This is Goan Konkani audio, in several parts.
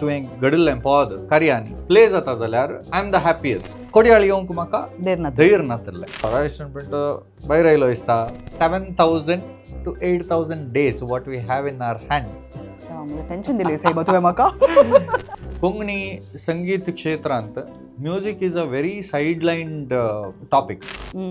तुवें घडिल्लें पद कार्यांनी प्ले जाता जाल्यार I am the happiest. Kodiyal येवंक म्हाका देर नात धैर्य नातिल्लें. रॉयस्टन पिंटो भायर आयलो दिसता 7,000 to 8,000 days what we have in our hand. Tension दिली साहेब तुवें म्हाका. कोंकणी संगीत क्षेत्रांत music is a very sidelined topic.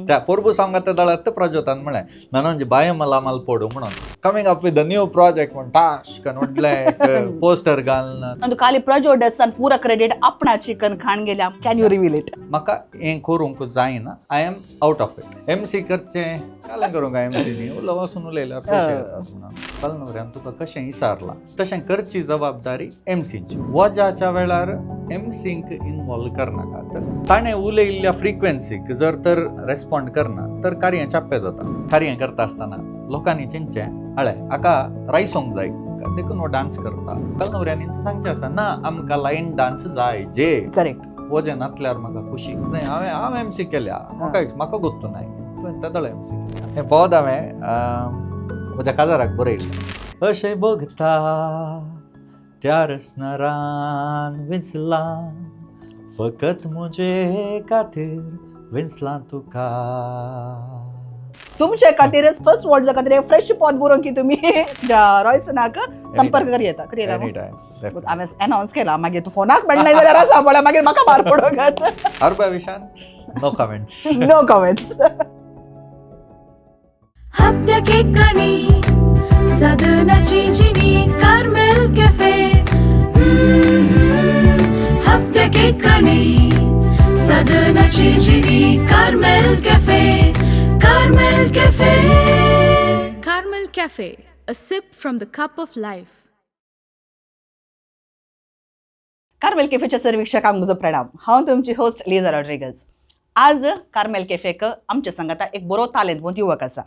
त्या पोरबू सांगात दळात प्रज्योतान म्हळें नानोंजी बायमला मलपोडू म्हणून coming up with a new project म्हण टाश कन व्हडलें पोस्टर घालून. अंदू खाली प्रजो डेसान पुरा क्रेडिट आपणा चिकन खाण गेल्या, can you reveal it? म्हाका हें करूंक जायना, I am out of it. MC करचें कालें करूंक एम सी न्ही उलो वचून उलयल्यार पयशे येतात म्हणून कलनवऱ्यान तुका कशें इसारलां तशें करची जबाबदारी एमसीची. वजाच्या वेळार एमसींक इनवॉल्व करनाकात. ताणें उलयल्ल्या फ्रिक्वेन्सीक जर तर रेस्पॉन्ड करना तर कार्य चाप्पे जाता. कार्य करता आसतना लोकांनी चिंतचें हळे हाका रायसोंक जाय देखून हो डान्स करता. कलनवऱ्यांनी सांगचें आसा ना आमकां लायन डान्स जाय जे करेक्ट. वजें नातल्यार म्हाका खुशी. न्हय, हांवें हांव एम सी केल्या म्हाका म्हाका गोत्तू नाय तुवें तेदळ एम सी केल्या. हें पद हांवें म्हज्या काजाराक बरयल्लें. अशें बघता त्या रसनरान विंचलां फकत म्हजे खातीर विंचलां तुका. तुमचे खातीरच फर्स्ट वर्ल्ड खातीर फ्रेश पद बरोवन की तुमी रॉयसनाक संपर्क करयेता करयेता. Any time. हांवें अनावन्स केला मागीर तूं फोनाक मेळना जाल्यार आसा पळय मागीर म्हाका मार पडोंक. अर्बा विशान नो कमेंट्स. No comments. हप्त्याक कनी सदनाची जिनी कार्मेल कॅफे, हप्त्याक कनी सदनाची जिनी Carmel cafe, Carmel cafe, Carmel cafe, a sip from the cup of life. Carmel कॅफेच्या sir वीक्षकांक म्हजो प्रणाम. हांव तुमची होस्ट लिजा रॉड्रिगज. आज कार्मेल कॅफेक आमच्या सांगाता एक बरो तालेंतवंत युवक आसा.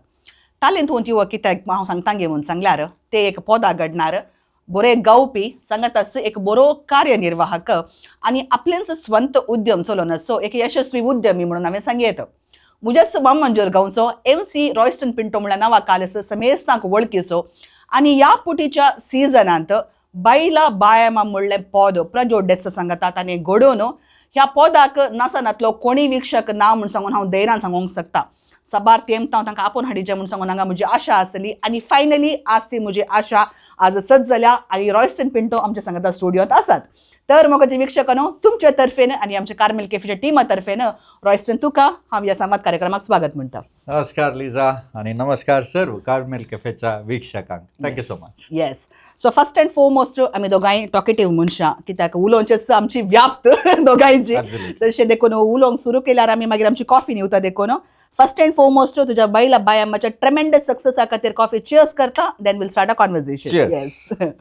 तालेंतवंत युवक कित्याक हांव सांगता गे म्हूण सांगल्यार ते एक पोदा घडणार बरे गावपी सांगाताच एक बरो कार्यनिर्वाहक आनी आपलेंच स्वंत उद्यम चलोवन आसचो एक यशस्वी उद्यमी म्हणून हांवें सांग येता. म्हज्याच वामंजोर गांवचो एम सी रॉयस्टन पिंटो म्हणल्यार नांवा कालस समेस्तांक वळखीचो आनी ह्या पुटीच्या सिजनांत बायला बायमा म्हणलें पद प्रजो डेस सांगता ताणें घडोवन ह्या पदाक नासनातलो कोणीय वीक्षक ना म्हूण सांगून हांव धैर्यान सांगूंक शकता. साबार तेंप हांव तांकां आपोवन हाडिचें म्हूण सांगून हांगा म्हजी आशा आसली आनी फायनली आज ती म्हजी आशा आज सत जाल्या आनी रॉयस्टन पिंटो आमच्या सांगाता स्टुडियोंत आसात. तर मोगाचे वीक्षकांनो, तुमचे तर्फेन आनी आमच्या कार्मेल कॅफेच्या टिमा तर्फेन रॉयस्टन तुका हांव ह्या संवाद कार्यक्रमाक स्वागत म्हणटा. नमस्कार लिजा आणि नमस्कार सर्व Carmel कॅफेच्या वीक्षकांक. Thank you so much. Yes, so first and foremost आमी दोगांय टॉकेटीव मनशां कित्याक उलोवचेच आमची व्याप्त दोगांयची. तशें देखून उलोवंक सुरू केल्यार आमी मागीर आमची कॉफी न्हिवता. देखून फर्स्ट अँड फोरमोस्ट तुज्या बायला बायम्माच्या ट्रेमेंडस सक्सेसा खातीर कॉफी चियर्स करता, then we'll start a conversation. Cheers. Yes,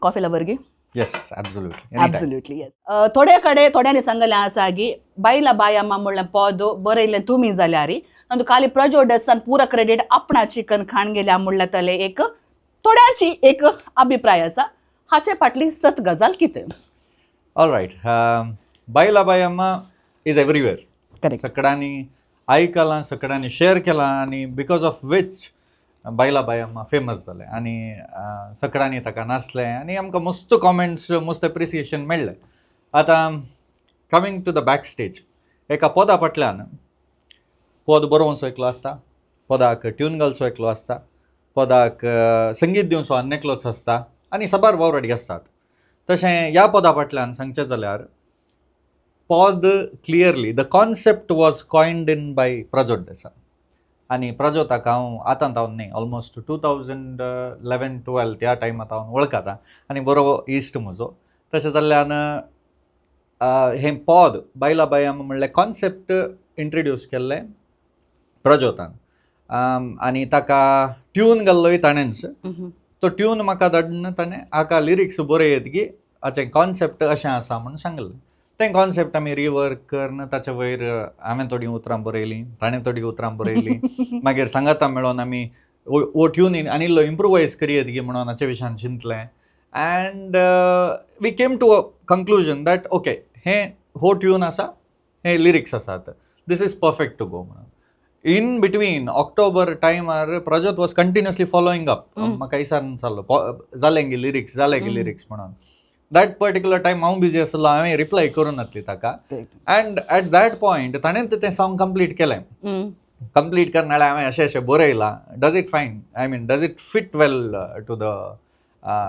coffee lover गी? Yes, absolutely. Absolutely, yes. थोडे कडेन थोड्यांनी सांगलें आसा की बायला बायम्मा म्हणलें पद बरयलें तुमी जाल्यार अंदू खाली प्रजो डेसान पुरा क्रेडिट आपणा चिकन खाण गेल्या म्हणलें तले एक थोड्यांची एक अभिप्राय आसा. हाचे फाटली सत गजाल कितें? ऑल रायट, बायला बायम्मा is everywhere. सगळ्यांनी आयकलां, सगळ्यांनी शेअर केलां आनी because of which बायला बायम्मा फेमस जालें आनी सगळ्यांनी ताका नाचलें आनी आमकां मस्त कॉमेंट्स, मस्त एप्रिसिएशन मेळ्ळें. आतां coming to the back stage, एका पदा फाटल्यान पद बरोवचो एकलो आसता, पदाक ट्यून घालचो एकलो आसता, पदाक संगीत दिवचो आनी एकलोच आसता आनी साबार वावराडी आसतात. तशें ह्या पदा फाटल्यान सांगचें जाल्यार पद clearly the concept was coined in by Prajot Desa आनी प्रजोताक हांव आतां तावन न्ही, ऑलमोस्ट 2011 12 त्या टायमा हांव वळखता आनी बरो इश्ट म्हजो. तशें जाल्ल्यान हें पद बायला बायम म्हणलें कॉन्सेप्ट इंट्रोड्यूस केल्लें प्रजोतान आनी ताका ट्यून घाल्लोय ताणेंच. तो ट्यून म्हाका धाडून ताणें हाका लिरिक्स बरयत की हाचें कॉन्सेप्ट अशें आसा म्हूण सांगलें. तें कॉन्सेप्ट आमी रिवर्क करून ताचे वयर हांवें थोडीं उतरां बरयलीं, ताणें थोडीं उतरां बरयलीं. मागीर सांगाता मेळोन आमी वो ट्यून आनी इल्लो इम्प्रोवायज करयेत की म्हणून हाचे विशयान चिंतलें and we came to a conclusion that okay, हें हो ट्यून आसा, हे लिरिक्स आसात, this is perfect to go म्हणून. In between October टायमार Prajyot was continuously following up. म्हाका इसान जालो, जालें गे लिरिक्स, जालें गे लिरिक्स म्हणून. That particular time हांव बिजी आसलो, हांवें रिप्लाय करूं नासली ताका. अँड एट that point ताणें तें सॉंग कंप्लीट केलें. कंप्लीट करनाळे हांवें अशें अशें बरयलां, does it fine, I mean, does it fit well to the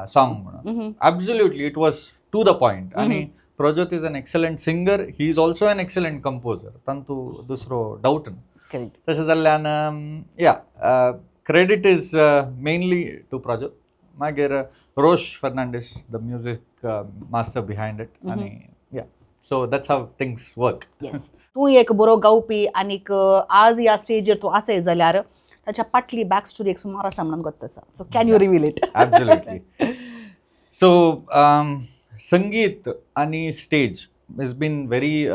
song म्हणून. Absolutely, it was to the point. आणि Prajyot is an excellent singer, he is also an excellent composer, तांतू दुसरो डाऊट ना. तशें जाल्ल्यान, yeah, credit is mainly to Prajyot, मागीर रोश Fernandes, the music master behind it. आनी yeah, so that's how things work. Yes, तूं एक बरो गावपी आनीक आज ह्या स्टेजीर तूं आसय जाल्यार ताच्या फाटली बॅक स्टोरी एक सुमार आसा म्हणून गोत्त आसा. So can you reveal it? Absolutely. So संगीत आणि stage has been very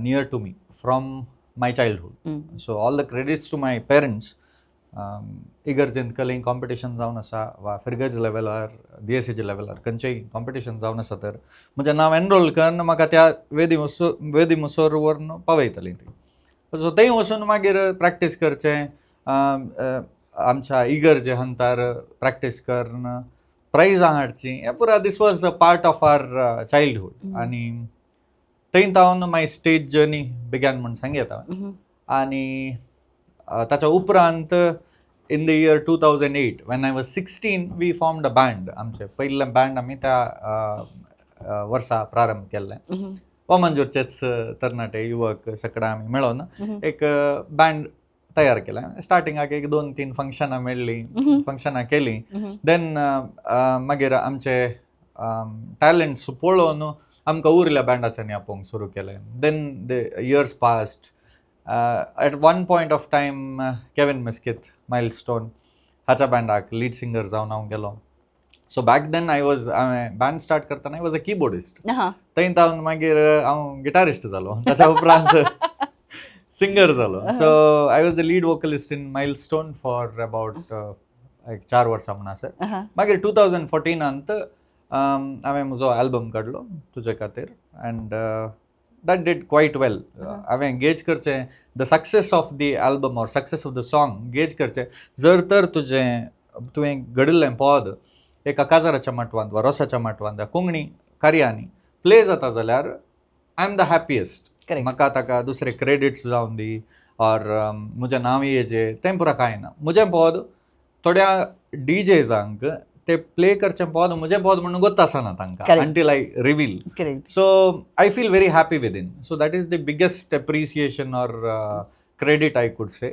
near to me from my childhood. So all the credits to my parents. इगर्जेंत कलें कॉम्पिटिशन जावन आसा वा फिरगज लेवलार, दियेसीच्या लेवलार खंयचेय कॉम्पिटिशन जावन आसा, तर म्हजें नांव एनरोल करून म्हाका त्या वेदी मुसोर व्हरून पावयतालीं ती. सो थंय वचून मागीर प्रॅक्टीस करचें, आमच्या इगर्जे हंतार प्रॅक्टीस करून प्रायजां हाडचीं, हें पुरा this was a part of our childhood. आनी थंय तावन माय स्टेज जर्नी बिगॅन म्हूण सांग येता. आनी ताच्या उपरांत in the year 2008, when I was 16, we formed a band. आमचें पयलें बँड आमी त्या वर्सा प्रारंभ केल्लें. वामनजूरचेच तरणाटे युवक सगळे आमी मेळोन एक बँड तयार केलें. स्टार्टिंगाक एक दोन तीन फंक्शनां मेळ्ळीं, फंक्शनां केलीं. देन मागीर आमचे टॅलंट्स पळोवन आमकां उरल्या बँडाच्यांनी आपोवंक सुरू केलें. Then the years passed. At one point of time, Kevin Mesquith, milestone हाच्या बँडाक लीड सिंगर जावन हांव गेलो. So back then I was, हांवें बँड स्टार्ट करतना I was a keyboardist. थंय तावन मागीर हांव गिटारिस्ट जालो, ताच्या उपरांत सिंगर जालो. So I was the lead vocalist in Milestone for about एक 4 वर्सां म्हूण आसत. मागीर 2014नांत हांवें म्हजो एल्बम काडलो तुजे खातीर, and that did quite well. हांवें गेज करचें, the success of the album or success of the song gauge करचें, जर तर तुजें तुवें घडिल्लें पद एका काजाराच्या माटवांत वा रोसाच्या माटवांत वा कोंकणी कार्यांनी प्ले जाता जाल्यार I am the happiest. म्हाका ताका दुसरे क्रेडिट्स जावन दी ऑर म्हजें नांव येजें, तें पुरा कांय ना. म्हजें पद थोड्या डीजेजांक ते प्ले करचें पद म्हजें पद म्हणून गोत्त आसना तांकां until I reveal. So I feel very happy within. So that is the biggest appreciation or credit, I could say.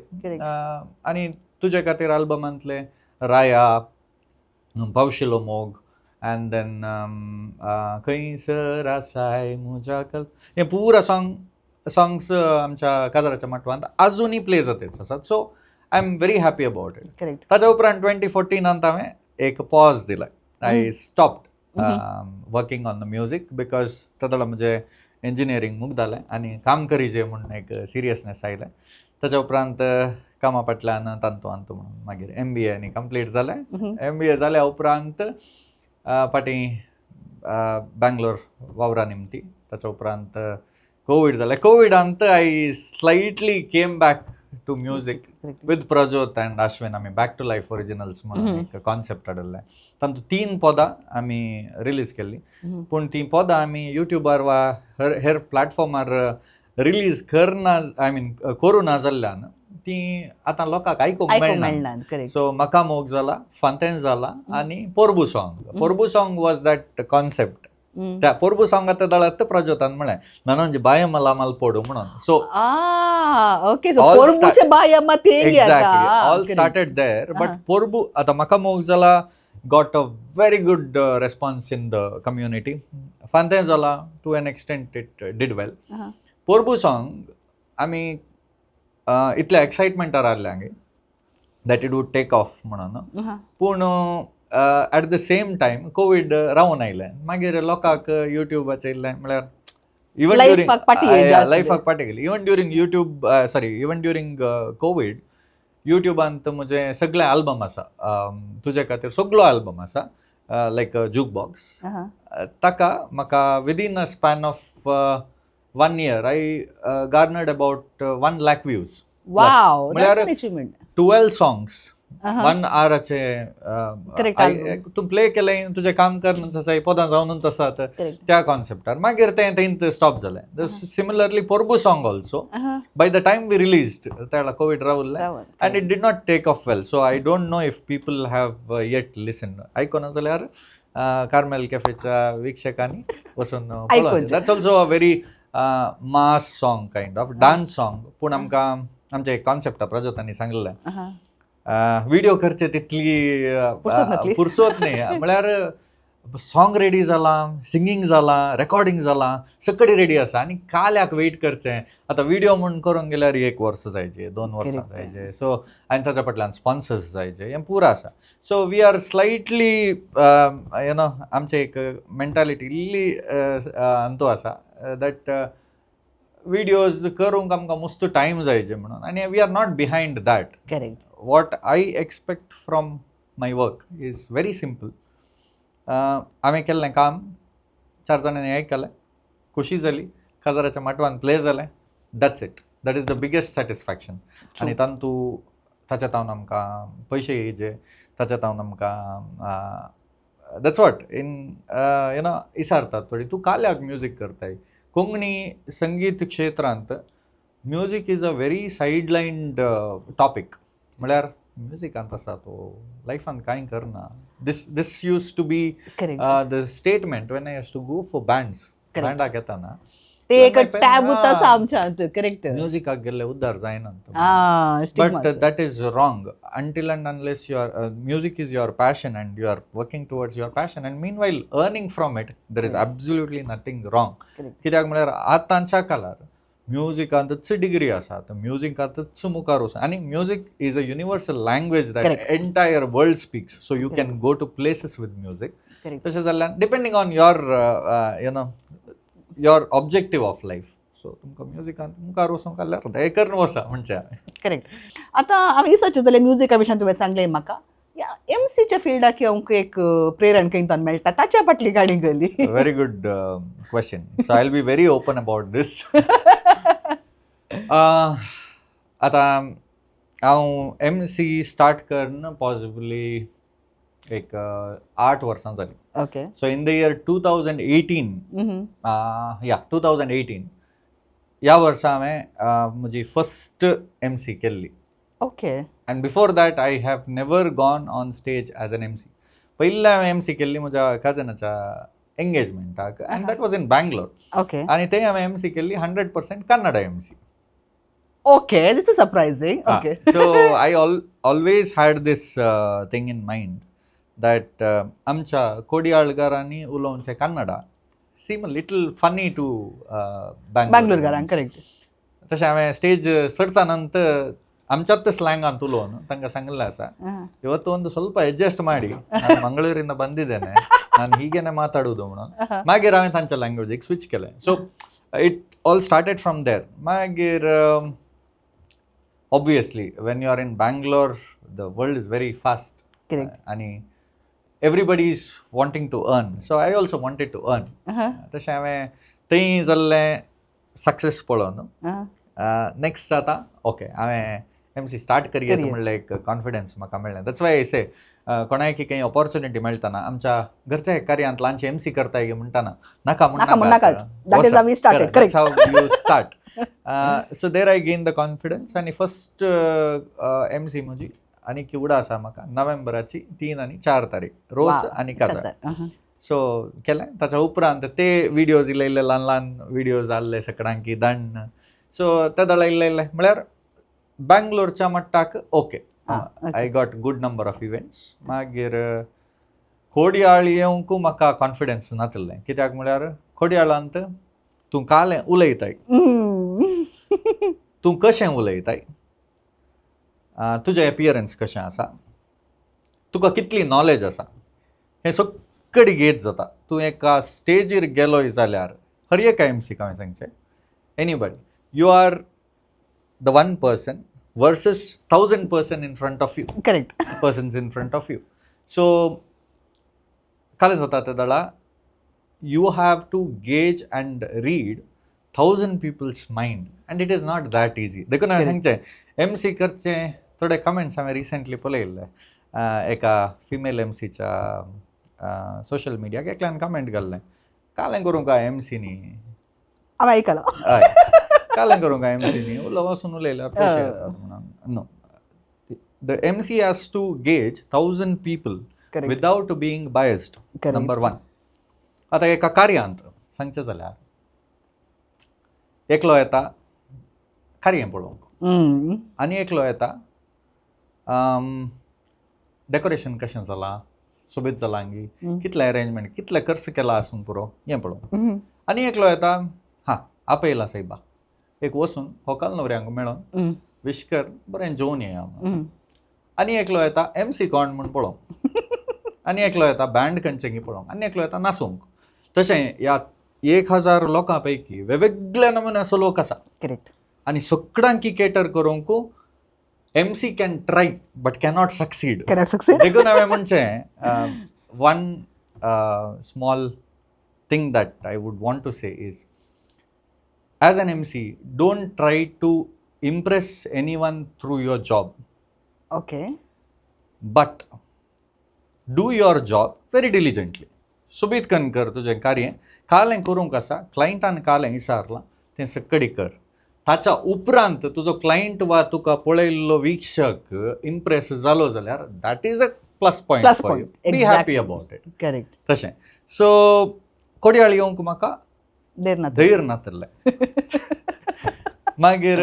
आनी तुजे खातीर अल्बमांतले राया, पावशिलो मोग, अँड then खंयसर आसाय म्हज्या कल, हे पुरा सॉंग्स आमच्या काजाराच्या माटवांत अजुनूय प्ले जातेच आसात. So I am very happy about it. ताच्या उपरांत 2014नांत हांवें एक पॉज दिला. I stopped working on the music because तेदोळा म्हजें इंजिनियरींग मुगदालें आनी काम करीजे म्हूण एक सिरियसनेस आयलें. ताच्या उपरांत कामा फाटल्यान तांतू आंतू म्हणून मागीर एमबीए आनी कंप्लीट जालें. एमबीए जाल्या उपरांत फाटीं बँगलोर वावरा निमती. ताच्या उपरांत कोवीड जालें. कोविडांत I slightly came back to music with Prajyot and Ashwin. आमी बॅक टू लायफ ओरिजिनल्स म्हणून एक कॉन्सेप्ट हाडिल्लें. तातूंत तीन पदां आमी रिलीज केल्लीं, पूण तीं पदां आमी युट्यूबार वा हेर प्लॅटफॉर्मार रिलीज करना, I mean, करूं ना जाल्ल्यान ती आतां लोकांक आयकूंक आयकूंक मेळना. मेळना, करेक्ट. सो म्हाका मोग जाला, फांतें जाला आनी पोरबू song. Porbu song was that concept. त्या पोरबू सॉंग आतां दळात प्रज्योतान म्हळें ननोंजी बायमला माल पोडू म्हणून. So okay, so All पोरबूचे बायम्मा तेंगी. Exactly, all started there, but Porbu आता म्हाका मोग जाला got a very good response in the community. फांतें जाला, to an extent it did well. Porbu song आमी इतल्या एक्सायटमेंटार आहले आगे that it would take off म्हणून, पूण at the same time Covid रावन आयलें. मागीर लोकांक युट्यूबाचेर इल्लें म्हळ्यार इवन लायफाक फाटी येयलें आसलें. लायफाक फाटी गेली. Even during YouTube, sorry, even during Covid, युट्यूबांत म्हजें सगळें आल्बम आसा, तुजे खातीर सगळो आल्बम आसा, लायक जूक बॉक्स. ताका म्हाका within a span of one year I garnered about 1 lakh views. Wow, म्हळ्यार अचिव्हमेंट. 12 सॉंग्स, वन आवराचे. Correct. तूं प्ले केलें, तुजें काम कर आसा, पदां जावन आसात. त्या कॉन्सेप्टार मागीर तें थंयत स्टॉप जालें. Similarly, Porbu song also, by the time we released, त्या Covid रावल्लें and it did not take off well, so I don't know if people have yet listen. आयकोना जाल्यार कार्मेल कॅफेच्या वीक्षकांनी वचून. आयकुचें. That's also a very mass song, kind of dance song, पूण आमकां आमचे कॉन्सेप्ट प्रजोतांनी सांगलें, व्हिडिओ करचे तितली पुरसत नासली. पुरसत न्ही. म्हळ्यार सॉंग रेडी जालां, सिंगींग जालां, रेकॉर्डिंग जालां, सगळें रेडी आसा आनी काल्याक वेट करचें. आतां व्हिडिओ म्हूण करूंक गेल्यार एक वर्स जायचे, 2 वर्सां जायचे. सो आनी ताच्या फाटल्यान स्पॉन्सर्स जायचे, हें पुरो आसा. So we are slightly आमचें एक मेंटालिटी इल्ली अंतू आसा that videos करूंक आमकां मस्त टायम जायचे म्हणून आनी we are not behind that. What I expect from my work is very simple. हांवें केल्लें काम चार जाणांनी आयकलें, खुशी जाली, काजाराच्या माटवान प्ले जालें, that's it. That is the biggest satisfaction. आनी तांतू ताच्या तावन आमकां पयशे येयचे, ताच्या तावन आमकां, that's what in इसारतात थोडी, तूं काल्याक म्युजीक करताय. कोंकणी संगीत क्षेत्रांत music is a very sidelined topic. म्हळ्यार म्युजिकांत आसा तो, लायफान कांय करना. This used to be the statement when I used to go for bands. बँडाक येताना ते एक टॅबूच आसा आमच्या, करेक्ट. म्युजिकाक गेल्ले उद्धार जायना. But that is wrong until and unless your music is your passion and you are working towards your passion and meanwhile earning from it, there is absolutely nothing wrong. कित्याक म्हळ्यार आतांच्या काळार म्युजिकांतच डिग्री आसा, म्युजिकांतच मुखार वचून आनी music is a universal language that entire world speaks, so you can go to places with music. तशें जाल्ल्यान depending on your you know your objective of life, so तुमकां म्युजिकांत मुखार वचूंक जाल्यार हें करून वचा म्हणचें हांवें. करेक्ट. आतां हांवें विचारचें जाल्यार म्युजिका विशयान तुवें सांगलें, म्हाका ह्या एमसीच्या फिल्डाक येवंक एक प्रेरण खंयच्यान मेळटा, ताच्या फाटली काणी गली? Very good question. So I'll be very open about this. आतां हांव एमसी स्टार्ट करून पॉसिबली एक 8 वर्सां जालीं. So in the year 2018, yeah, 2018 ह्या वर्सा हांवें म्हजी फस्ट एमसी केल्ली. And before that I have never gone on stage as an MC. पयलीं हांवें एमसी केल्ली म्हज्या कजनाच्या एंगेजमेंटाक and that was in Bangalore. आनी ते हांवें एमसी केल्ली 100% Kannada MC. Okay, this is surprising, okay. So I always had this thing in mind that आमच्या कोडियाळगारांनी उलोवचें Kannada seem a little funny to बँगलोरकारांक, correct. तशें हांवें स्टेज चडतानंत आमच्याच ಸ್ಲ್ಯಾಂಗಾಂತ ಉಲೋನು ತಾಂಕ सांगिल्लें ಆಸ, ಇವತ್ತು ಒಂದು ಸ್ವಲ್ಪ ಅಡ್ಜಸ್ಟ್ ಮಾಡಿ, ನಾನು ಮಂಗಳೂರಿಂದ ಬಂದಿದ್ದೇನೆ, ನಾನು ಹೀಗೇನೆ ಮಾತಾಡುವುದು म्हणून. मागीर हांवें तांच्या लँग्वेजीक स्विच केलें. So it all started from there. मागीर obviously when you are in Bangalore, the world is very fast. आनी everybody is wanting to earn, so I also wanted to earn. तशें हांवें थंय जाल्लें सक्सेस पळोवन नेक्स्ट आतां ओके, हांवें एमसी स्टार्ट करयेत करयेत. म्हणलें एक कॉन्फिडन्स म्हाका मेळ्ळें. That's why से कोणाय काही ऑपॉर्च्युनिटी मेळटना, आमच्या घरच्या कार्यांत ल्हानशे एमसी करताय म्हणटाना, नाका. नाका म्हणनाकात. That is how we started, correct. How you start. So there I gain the confidence आनी फर्स्ट एमसी म्हजी आनी किवडा आसा म्हाका नोव्हेंबराची 3 आनी 4 तारीख, रोस आनी काजार. सो केलें. ताच्या उपरांत ते विडियोज इल्ले इल्ले ल्हान ल्हान विडियोज जाल्ले सकडांकी दण्ण. सो ते दळ इल्ले इल्ले म्हळ्यार बँगलोरच्या मट्टाक okay, I got good number of events. मागीर कोडयाळ येवंक म्हाका कॉन्फिडन्स नाशिल्लें, कित्याक म्हळ्यार कोडयाळांत तूं कालें उलयताय, तूं कशें उलयताय, तुजें एपियरन्स कशें आसा, तुका कितली नॉलेज आसा, हें सगळी गेज जाता. तूं एका स्टेजीर गेलोय जाल्यार हर एका एमसीक हांवें सांगचें, anybody, you are the one person versus 1,000 person in front of you, persons in front of you. So कालें जाता ते दळा, you have to gauge and read 1,000 people's mind, and it is not that easy. देखून हांवें सांगचें, एम सी करचें, थोडे कमेंट्स हांवें रिसंटली पळयल्ले एका फिमेल एम सीच्या सोशल मिडियाक. एकल्यान कमेंट घाल्लें, कालें करूंक काय एम सी न्ही. हांवें आयकलां. हय, कालें करूंक काय एम सी न्ही, उलो वचून उलयल्यार पयशे येतात म्हणून. No, the MC has to gauge 1,000 people without being biased. Number one, आतां एका कार्यांत सांगचें जाल्यार एकलो येता कार्य पळोवंक आनी एकलो येता डेकोरेशन कशें जालां, सोबीत जालां गी, कितलें अरेंजमेंट, कितले खर्च केला आसूंक पुरो, हें पळोवंक. आनी एकलो येता, हां, आपयला सायबा, एक वचून होकाल न्हवऱ्यांक मेळोन विश कर, बरें जेवन येया म्हणून. आनी एकलो येता एम सी कोण म्हूण पळोवंक. आनी एकलो येता बँड खंयचें गी पळोवंक. आनी एकलो येता नाचूंक. तशें ह्या 1000 लोकां पैकी वेगवेगळे नमुन्याचो लोक आसा आनी सगळ्यांकी केटर करूंक MC can try but cannot succeed. Cannot succeed. देखून हांवें म्हणचें, one small thing that I would want to say is, as an MC, don't try to impress anyone through your job, but do your job very diligently. सोबीत कन कर तुजें कार्य. कालें करूंक आसा, क्लायंटान कालें विचारलां तें सक्कडी कर. ताच्या उपरांत तुजो क्लायंट वा तुका पळयल्लो वीक्षक इम्प्रेस जालो जाल्यार that is a plus point Plus for you. Point. Be happy about it. तशें, सो कोडयाळ येवंक म्हाका देर ना. धैर्य नातिल्लें. मागीर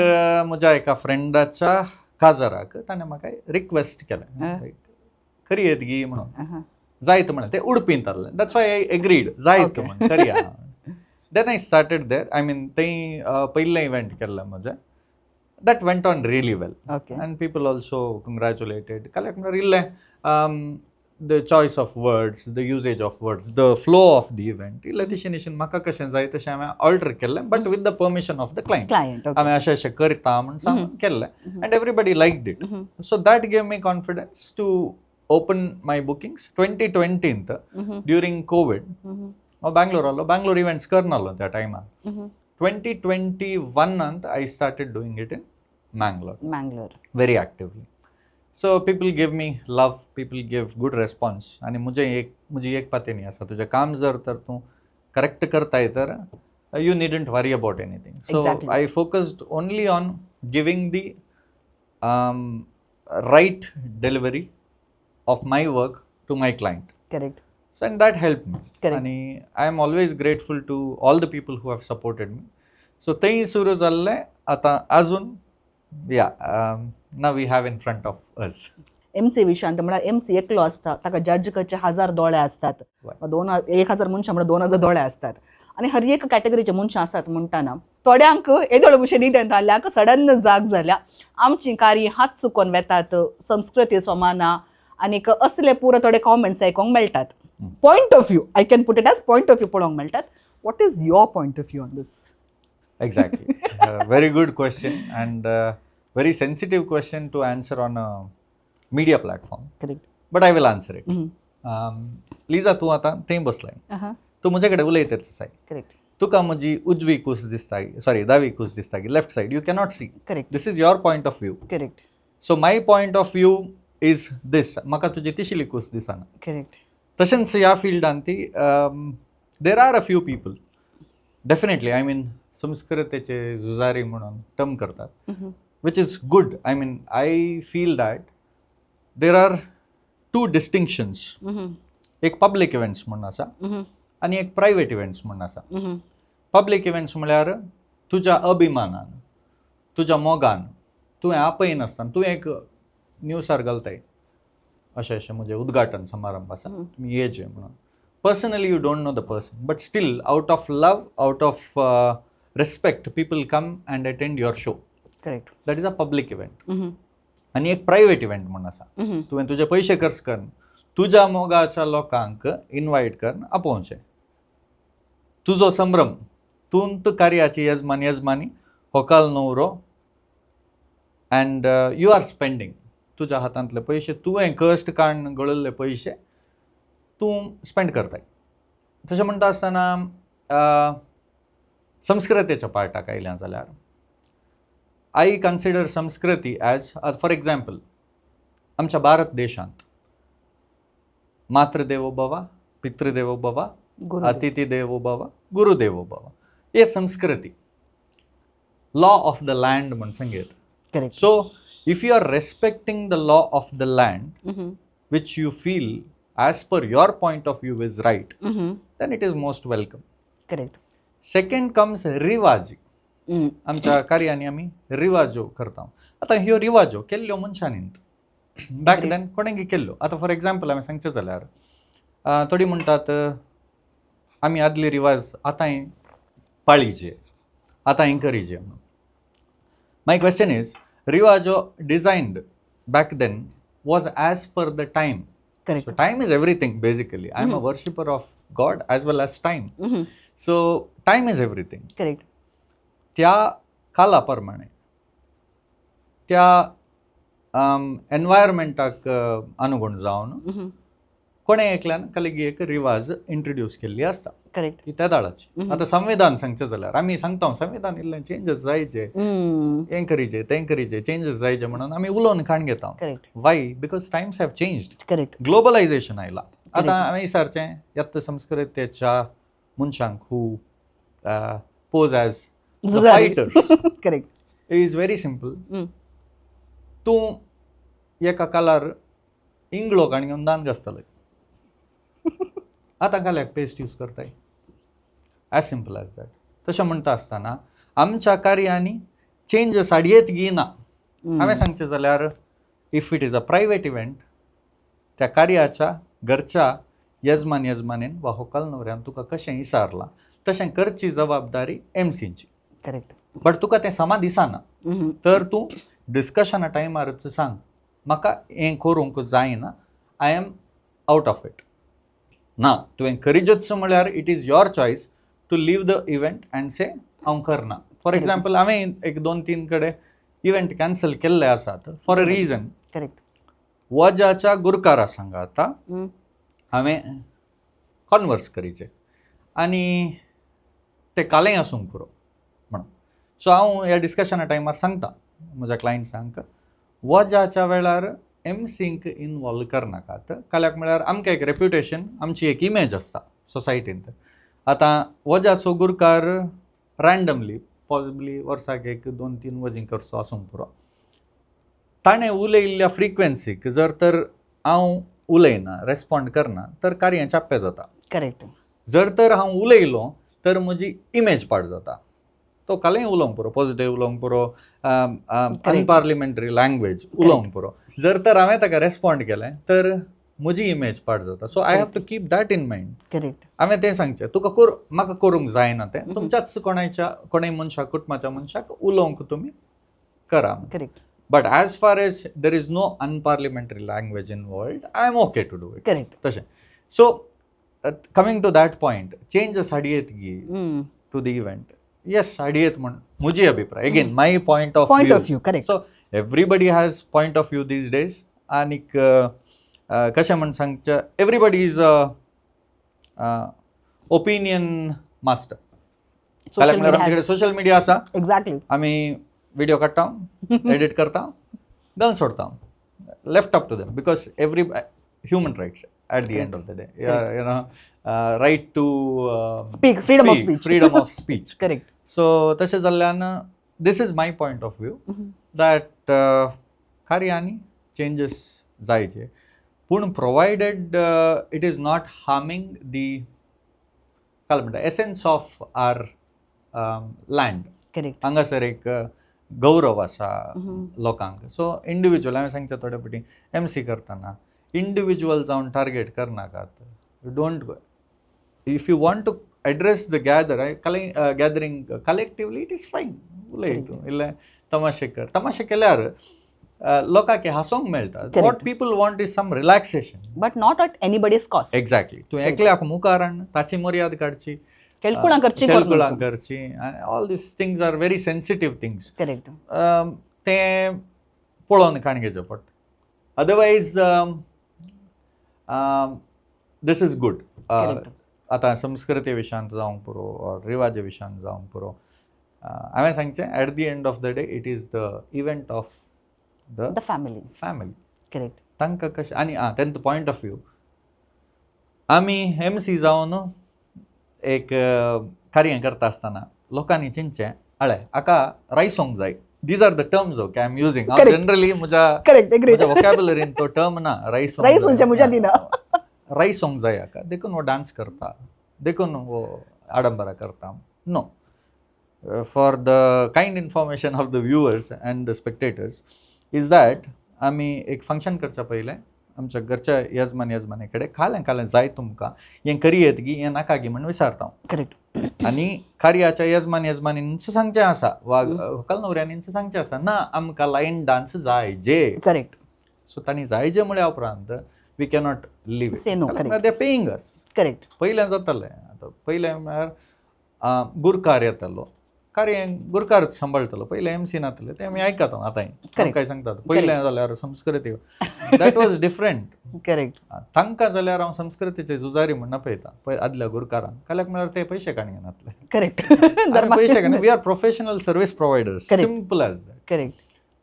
म्हज्या एका फ्रेंडाच्या काजाराक ताणें म्हाका रिक्वेस्ट केलें, खरी येत गी म्हणून. जायत म्हणलें. ते उडपींत आहलें, that's why I agreed, जायत म्हण करया. Then I started there. I mean, थंय पयलें इव्हेंट केल्लें म्हजें, that went on really well and people also congratulated. काल्याक म्हळ्यार इल्लें the choice of words, the usage of words, the flow of the event, इल्लें तशें तशें म्हाका कशें जाय तशें हांवें ऑल्टर केल्लें, but with the permission of the client. Client. हांवें अशें अशें करता म्हूण सांगून केल्लें and everybody liked it, so that gave me confidence to open my bookings. 2020th, during Covid, हांव बँगलोर आहलो, बँगलोर इव्हेंट्स करनाहलो त्या टायमार. 2021त I started doing it in Mangalore Mangalore. Very actively. So people give me love, people give good response. आनी म्हजें एक, म्हजी एक पातयणी आसा, तुजें काम जर तर तूं करेक्ट करताय तर you needn't worry about anything. So I focused only on giving the right delivery of my work to my client. So, and that helped me. आनी I am always grateful to all the people who have supported me. So थंय सुरू जाल्लें, आतां अजून, yeah, now we have in front of us. M C विशयांत म्हळ्यार एम सी एकलो आसता, ताका जज करचे हजार दोळे आसतात. दोन 1000 मनशां म्हळ्यार 2000 दोळे आसतात आनी हर एक कॅटेगरीचे मनशां आसात म्हणटाना थोड्यांक येदोळ भशेन न्हिदेंत आसल्याक सडन जाग जाल्या, आमची कार्य हात चुकोन वेतात, संस्कृती सोमाना आनीक असले पुरो थोडे कॉमेंट्स आयकोंक मेळटात. Point of view, I can put it as point of view पळोवंक मेळटात. What is your point of view on this? Exactly. Very good question and very sensitive question to answer on a media platform. But I will answer it. Liza, तूं आतां थंय बसलाय, तूं म्हजे कडेन उलयतच आसाय. तुका म्हजी उजवी कूस दिसता, सॉरी, दावी कूस दिसता की left side you cannot see. This is your point of view. So my point of view is this, म्हाका तुजी तिसली कूस दिसना. तशेंच ह्या फिल्डान ती there are a few people, definitely, I mean, संस्कृतेचे झुजारी म्हणून टर्म करतात, which is good. I mean, I feel that there are two distinctions. एक पब्लीक इव्हेंट्स म्हणून आसा आनी एक प्रायवेट इव्हेंट्स म्हणून आसा. पब्लीक इव्हेंट्स म्हळ्यार तुज्या अभिमानान, तुज्या मोगान तुवें आपयनासतना तूं एक न्यूसार घालताय, अशें अशें म्हजें उद्घाटन समारंभ आसा, तुमी येचे म्हणून. Personally you don't know the person, but still out of love, out of respect, people come and attend your show. That is a public event. आनी एक प्रायवेट इव्हेंट म्हणून आसा, तुवें तुजे पयशे खर्च करून तुज्या मोगाच्या लोकांक इनवायट करून आपोवचें. तुजो संभ्रम, तूं कार्याची येजमान, येजमानी, होकाल न्हवरो, and you are spending तुज्या हातांतले पयशे, तुवें कश्ट काडून गळयल्ले पयशे तूं स्पेंड करताय. तशें म्हणटा आसतना संस्कृतेच्या पार्टाक आयल्या जाल्यार I consider संस्कृती एज फॉर एग्जाम्पल आमच्या भारत देशांत मातृदेवो भव, पितृदेवो भव, गुरु अतिथी देवो भव, गुरुदेवो भव. हे संस्कृती, लॉ ऑफ the land म्हण सांगयत. Correct So if you are respecting the law of the land, which you feel as per your point of view is right, then it is most welcome. Correct second comes रिवाजी. आमच्या कार्यांनी आमी रिवाजो करता. आतां ह्यो रिवाजो केल्ल्यो मनशांनी बॅक then कोणेंगी केल्ल्यो. आतां फॉर एग्जाम्पल हांवें सांगचें जाल्यार थोडीं म्हणटात, आमी आदले रिवाज आतांय पाळीचे, आतांय करीचे म्हणून. My question is, रिवाजो designed back then was as per the time. Correct So time is everything basically. I am a worshipper of God as well as time. So time is everything. Correct त्या काला प्रमाणे, त्या एनवायरमेंटाक अनुगूण जावन कोणें एकल्यान कलिगी एक रिवाज इंट्रोड्यूस केल्ली आसता. करेक्ट ती त्या दाळाची. आतां संविधान सांगचें जाल्यार आमी सांगता, संविधान इल्लें चेंजीस जायचे, हें करीचे, तें करीचे, चेंजीस जायचे म्हणून आमी उलोवन काण घेता. Correct Why? Because times have changed. Correct globalisation आयलां. आतां हांवें विचारचें यत्त संस्कृतेच्या मनशांक हू pose as fighters correct is very simple. तूं एका कालार इंगळो काण घेवन दांत घासतालो, आतां काल्याक पेस्ट यूज करताय. As simple as that. तशें म्हणटा आसतना आमच्या कार्यांनी चेंजीस हाडयेत गी ना? हांवें सांगचें जाल्यार, if it is a private event, त्या कार्याच्या घरच्या येजमान येजमानीन वा होकल न्हवऱ्यान तुका कशें विचारलां तशें करची जबाबदारी एमसीची. करेक्ट बट तुका तें समा दिसना तर तूं डिस्कशना टायमारच सांग, म्हाका हें करूंक जायना, I am out of it. ना तुवें करिजच म्हळ्यार it is your choice to leave the event and say हांव करना. फॉर एग्जाम्पल, हांवें एक दोन तीन कडेन इव्हेंट कॅन्सल केल्ले आसात फॉर अ रिजन. करेक्ट वजाच्या गुरकारा सांगाता हांवें कॉन्वर्स करीचे आनी ते कालेय आसूंक पुरो म्हणून. सो हांव ह्या डिस्कशना टायमार सांगता म्हज्या क्लायंट्सांक, वजाच्या वेळार एमसींक इनवॉल्व करनाकात. काल्याक म्हळ्यार आमकां एक रेप्युटेशन, आमची एक इमेज आसता सोसायटींत. आतां वजाचो गुरकार रँडमली पॉसिबली वर्साक एक दोन तीन वजीं करचो आसूंक पुरो. ताणें उलयल्ल्या फ्रिक्वेन्सीक जर तर हांव उलयना, रेस्पॉन्ड करना, तर कार्य चाप्पें जाता. करेक्ट जर तर हांव उलयलो तर म्हजी इमेज पाड जाता. तो कालय उलोवंक पुरो, पॉजिटीव उलोवंक पुरो, अनपार्लिमेंटरी लँग्वेज उलोवंक पुरो. जर तर हांवें ताका रेस्पॉन्ड केलें तर म्हजी इमेज पाड जाता. So I have to keep that in mind. Correct हांवें तें सांगचें, तुका कर, म्हाका करूंक जायना तें, तुमच्याच कोणायच्या कोणूय मनशाक, कुटुंबाच्या मनशाक उलोवंक तुमी करा. Correct But as far as there is no unparliamentary language involved, I am okay to do it. Correct तशें. So coming to that point, changes हाडयेत गी टू the event? Yes, हाडयेत म्हण म्हजी अभिप्राय. Again, my point of point of view, correct. So everybody has point of view these days. आनीक कशें म्हण सांगचें, everybody is a opinion master. काल्याक म्हळ्यार आमचे कडेन सोशल मिडिया आसा. एक्झॅक्टली आमी व्हिडिओ काडटा, एडिट करता, घालून सोडता. Left up to them, because every human rights at the end of the day, right to Speak, freedom of speech. Freedom of speech. Correct so तशें जाल्ल्यान this is my point of view that कार्यांनी चेंजीस जायचे, पूण provided it is not harming the, काय म्हणटा, essence of our land. Correct हांगासर एक गौरव आसा लोकांक. सो इंडिविज्युअल हांवें सांगचें, थोडे फावटी एम सी करतना इंडिविज्युअल जावन टार्गेट करनाकात. Don't, if you want to address the gathering collectively, it is fine. उलय तूं, इल्लें तमाशे कर. तमाशे केल्यार लोकांक हांसोंक मेळटा. What people want is some relaxation. But not at anybody's cost. Exactly. तूं एकल्याक मुखार हाडून ताची मर्याद काडची, केळकुळां करची. केळकुळां करची, all these things are very sensitive things. Correct तें पळोवन काण घेवचें पडटा. Otherwise this is good. Correct. आतां संस्कृती विशयांत जावंक पुरो ऑर रिवाजे विशयांत जावंक पुरो, हांवें सांगचें, at the end of the day it is the event of the the family. Family. तांकां कशें आनी आं तेंचो पॉयंट ऑफ व्यू. आमी एमसी जावन एक कार्य करता आसतना लोकांनी चिंतचें, अळे हाका रायसोंक जाय. These are the terms, okay, I am using. हांव जनरली म्हज्या म्हज्या वोकॅबुलरीन तो टर्म ना, रायसोंक. रायसोंचे म्हज्या दिना. रायसोंक जाय हाका, देखून हो डांस करता, देखून हो आडंबरा करता. No, for the kind information of the viewers and the spectators is that आमी एक फंक्शन करच्या पयलें आमच्या घरच्या येजमान येजमाने कडेन खालें खालें जाय तुमकां, हें करयेत गी, हें नाका गी म्हण विचारता. आनी कार्याच्या येजमान येजमानींच सांगचें आसा वा व्हंकल न्हवऱ्यांनीच सांगचें आसा, ना आमकां लायन डांस जाय जे. सो तांणी जाय जे म्हळ्या उपरांत we cannot live. Say no, correct. They paying us. पयलें जातालें, आतां पयलें म्हळ्यार गुरकार येतालो, कार्य गुरकार सांबाळटालो. पयलें एमसी नातले, ते आमी आयकता आतांय काय सांगतात. पयलें जाल्यार संस्कृती, that was different. तांकां जाल्यार हांव संस्कृतीचे झुजारी म्हण पळयता पळय आदल्या गुरकारांक. काल्याक म्हळ्यार ते पयशे काणी घेनातले. आमी पयशे काणी, we are professional service providers. Simple as that.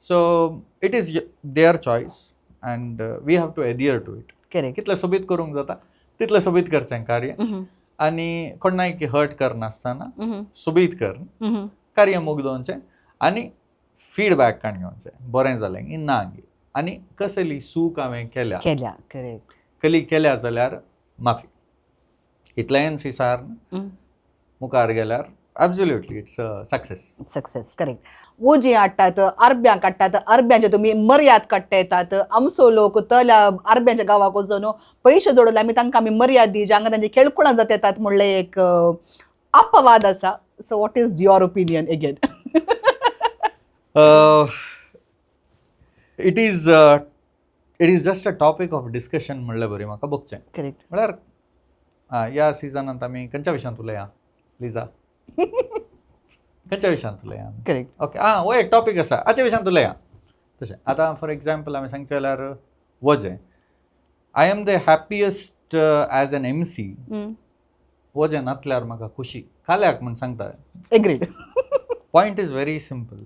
So it is their choice and we have to adhere to it. कितलें सोबीत करूंक जाता तितलें सोबीत करचें कार्य आनी कोणाक हर्ट करनासतना सोबीत कर कार्य मुगदोवचें आनी फिडबॅक काण घेवचें, बरें जालें की ना गी आनी कसली चूक हांवें केल्या. केल्या, करेक्ट. कली केल्या जाल्यार माफी. इतलेंच विचार मुखार गेल्यार absolutely it's a success. Success, correct. वोजी हाडटात, आरब्यांक काडटात, आरब्यांचे तुमी मर्याद काडटा येतात. आमचो लोक तल्या आरब्यांच्या गांवाक वचून पयशे जोडले, आमी तांकां आमी मर्याद दी हांगा तांचे खेळकुळां जात येतात म्हणलें एक अपवाद आसा. So what is your opinion again? It is just a topic of discussion म्हणलें बरी म्हाका भोगचें. म्हळ्यार ह्या सिजनांत आमी खंयच्या विशयांत उलया, लिजा? खंयच्या विशयांत उलया? ओके, आं, हो एक टॉपीक आसा, हाच्या विशयांत उलया. तशें आतां फॉर एग्जाम्पल आमी सांगचें जाल्यार वजें, I am the happiest as an MC. वजें नातल्यार म्हाका खुशी काल्याक म्हण सांगता. Point is very simple,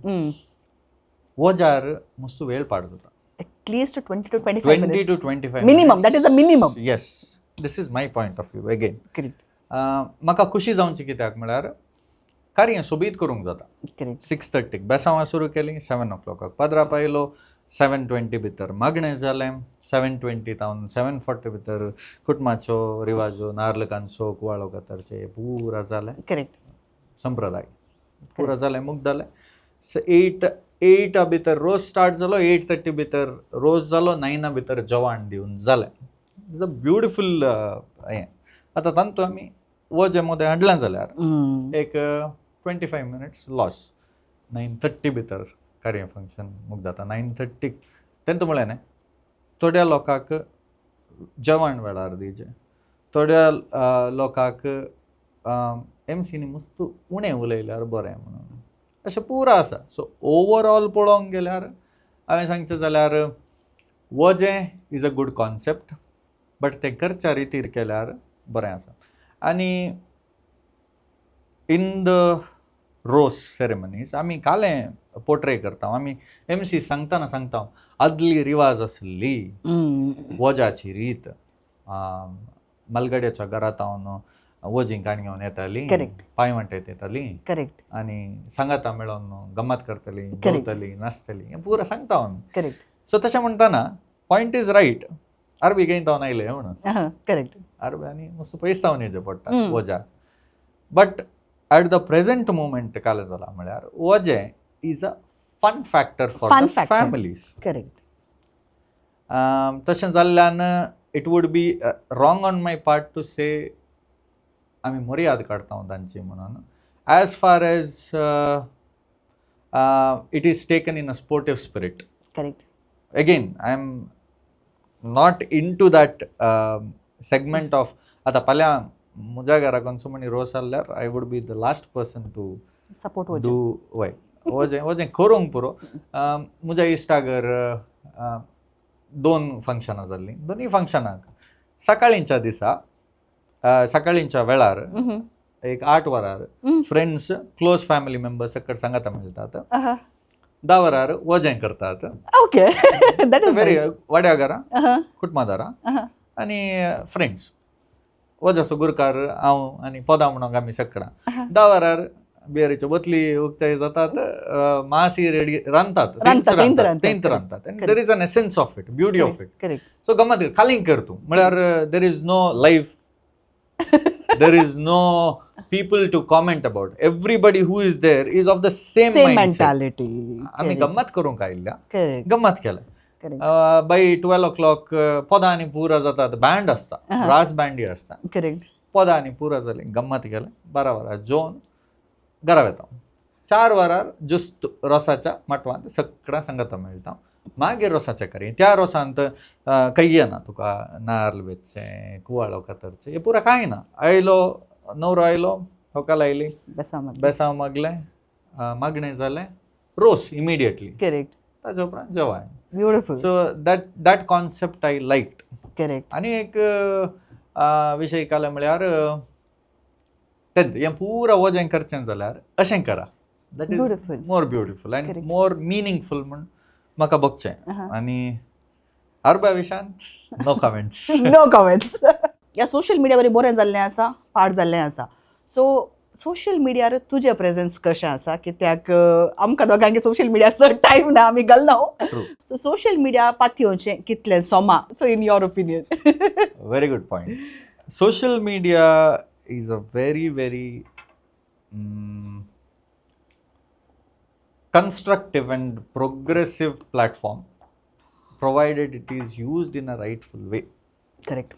वजार मस्त वेळ पाड जाता. At least 20 to 25. 20 to 25. Minimum, that is the minimum. Yes, this is my point of view again. म्हाका खुशी जावची कित्याक म्हळ्यार कार्य सोबीत करूंक जाता. 6:30क बेसांवां सुरू केली, 7 ओ क्लॉकाक पदरा पायलो, 7:20 भितर मागणें जालें, 7:20 तावन 7:40 भितर कुटुंबाचो रिवाजो, नार्ल कांचो, कुवाळो कातरचें पुरा जालें. संप्रदाय पुरा जालें, मुग जालें. 8 8 भितर रोज स्टार्ट जालो, 8:30 भितर रोज जालो, 9 भितर जेवण दिवन जालें. It's a beautiful हें. आतां तांतू आमी वजें मोदें हाडलें जाल्यार एक 25 minutes loss. 9:30 भितर कार्य फंक्शन मुग जाता. 9:30 तेंत म्हळें न्ही, थोड्या लोकांक जेवण वेळार दिवचें, थोड्या लोकांक एमसीनी मस्त उणें उलयल्यार बरें म्हणून, अशें पुरा आसा. सो ओवरऑल पळोवंक गेल्यार हांवें सांगचें जाल्यार वजें is a good concept, but तें करच्या रितीर केल्यार बरें आसा. आनी इन the रोस सेरेमनीज आमी कालें पोर्ट्रे करता. आमी एमसी सांगतना सांगता, आदली रिवाज आसली वजाची रीत, मलगड्याच्या घरांत हांव वजीं काणी घेवन येताली, पांय वांटेत येताली आनी सांगाता मेळोन गम्मत करतली, जेवतली, नाचतली, हें पुरा सांगता आमी. सो तशें म्हणटाना पॉयंट is right. अरबी खंय तावन आयले म्हणून. अरबी आनी मस्त पयस तावन येवचें पडटा वजाक. But at the present moment काल जाला म्हळ्यार वजें is a fun factor for Fun the factor. Families. तशें जाल्ल्यान it would be wrong on my part to say आमी मर्याद काडटा तांची म्हणून, as far as it is taken in a sportive spirit. Again, I am not into that segment of आतां फाल्यां म्हज्या घरा कोणसो म्हणी रोस जाल्यार I would be the last person to support. Do. वय, वजें वजें करूंक पुरो. म्हज्या इश्टागर दोन फंक्शनां जाल्लीं. दोनूय फंक्शनाक सकाळींच्या दिसा सकाळींच्या वेळार एक 8 वरार फ्रेंड्स, क्लोज फॅमिली मेंबर्स सकट सांगाता मेळटात. 10 वरार वजें करतात. Okay, that is very वाड्या घरा, कुटुंबादारां आनी फ्रेंड्स. वजाचो गुरकार हांव आनी पोदां म्हणूंक आमी सगळां. 10 वरार बियरीच्यो बोतली उक्ते जातात, मासी रेडी रांदतात. रांदतात, तेंच रांदतात. तेंच रांदतात आनी there is an essence of it, beauty of it. Correct so गमत खालीं कर तूं म्हळ्यार there is no life, there is no people to comment about. Everybody who is there is of the same same mind. Mentality. आमी गम्मत करूंक आयिल्ल्या, करेक्ट गम्मत केलें. करेक्ट बाय 12 ओ क्लॉक पदां आनी पुरा जातात. बँड आसता, ब्रास बँडी आसता. करेक्ट पदां आनी पुरा जालीं, गम्मत केलें, 12 वरां जेवन घरा वता. 4 वरार जुस्त रोसाच्या माटवांत सगळ्यां सांगाता मेळटा. मागीर रोसाचें करी. त्या रोसांत काही येना तुका, नार्ल वेचचें, कुवाळो कातरचें, हें पुरा कांय ना. आयलो नवरो, आयलो, होकाल आयली, बेसांव मागलें. बेसांव मागलें, मागणें जालें, रोस इमिडिएटली. करेक्ट ताच्या उपरांत जेवण. Beautiful. So that concept I like. Correct आनी एक विशय काल म्हळ्यार तें हें पुरा वजें करचें जाल्यार अशें करा, that is Beautiful. More beautiful and more meaningful म्हूण म्हाका भोगचें. आनी आरबा विशयांत नो कमेंट्स. No comments. ह्या सोशल मिडियावर बरें जाल्लें आसा, पाड जाल्लें आसा. सो सोशल मिडियार तुजें प्रेझेन्स कशें आसा? कित्याक आमकां दोगांक सोशल मिडियार चड टायम ना, आमी घालना. True. सो सोशल मिडिया पातयेवचें कितलें Soma, so in your opinion? Very good point. Social media is a very, very constructive and progressive platform, provided it is used in a rightful way. Correct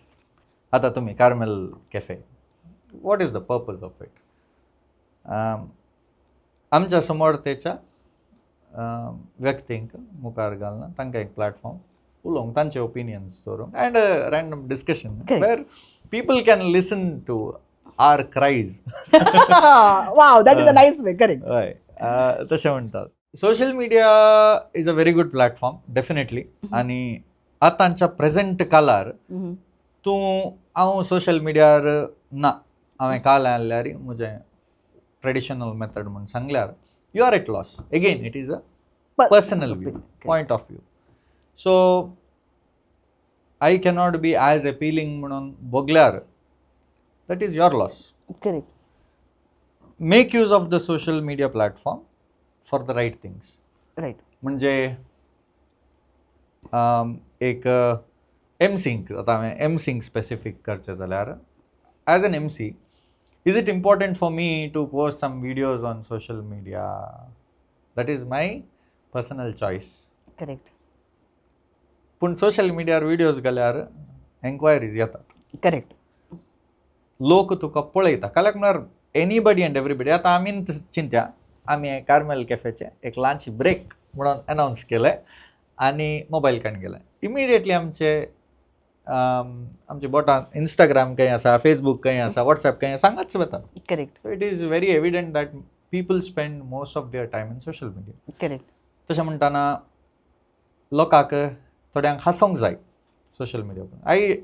आता तुम्ही Carmel cafe, what is the purpose of it? आमच्या समोरतेच्या व्यक्तींक मुखार घालना, तांकां एक प्लॅटफॉर्म उलोवंक, तांचे ओपिनियन्स दवरूंक and random discussion where people can listen to our cries. Wow, that is a nice way, correct. हय, तशें म्हणटात. Social media is a very good platform, definitely. आनी आतांच्या प्रेझेंट कालार तूं हांव सोशल मिडियार ना, हांवें काल आणल्यार म्हजें ट्रेडिशनल मेथड म्हूण सांगल्यार you are at loss. Again, it is a personal view, point of view. So I cannot be as appealing म्हणून भोगल्यार that is your loss. Correct Make use of the social media platform for the right things. Right म्हणजे एक एमसींक, आतां हांवें एमसींक स्पेसिफीक करचें जाल्यार, as an MC, is it important for me to post some videos on social media? That is my personal choice. Correct पूण सोशल मिडियार विडियोज घाल्यार एन्क्वायरीज येतात. करेक्ट लोक तुका पळयता. काल्याक म्हळ्यार एनीबडी अँड एवरीबडी. आतां आमी चिंत्या, आमी कार्मेल कॅफेचे एक ल्हानशी ब्रेक म्हणून अनावन्स केलें आनी मोबायल काडून गेले. इमिडिएटली आमचे आमचे बोटां इंस्टाग्राम खंय आसा, फेसबूक खंय आसा, वॉट्सॅप खंय आसा, हांगाच वता. Correct So it is very evident that people spend most of their time in social media. Correct तशें म्हणटना लोकांक थोड्यांक हांसोंक जाय social media. I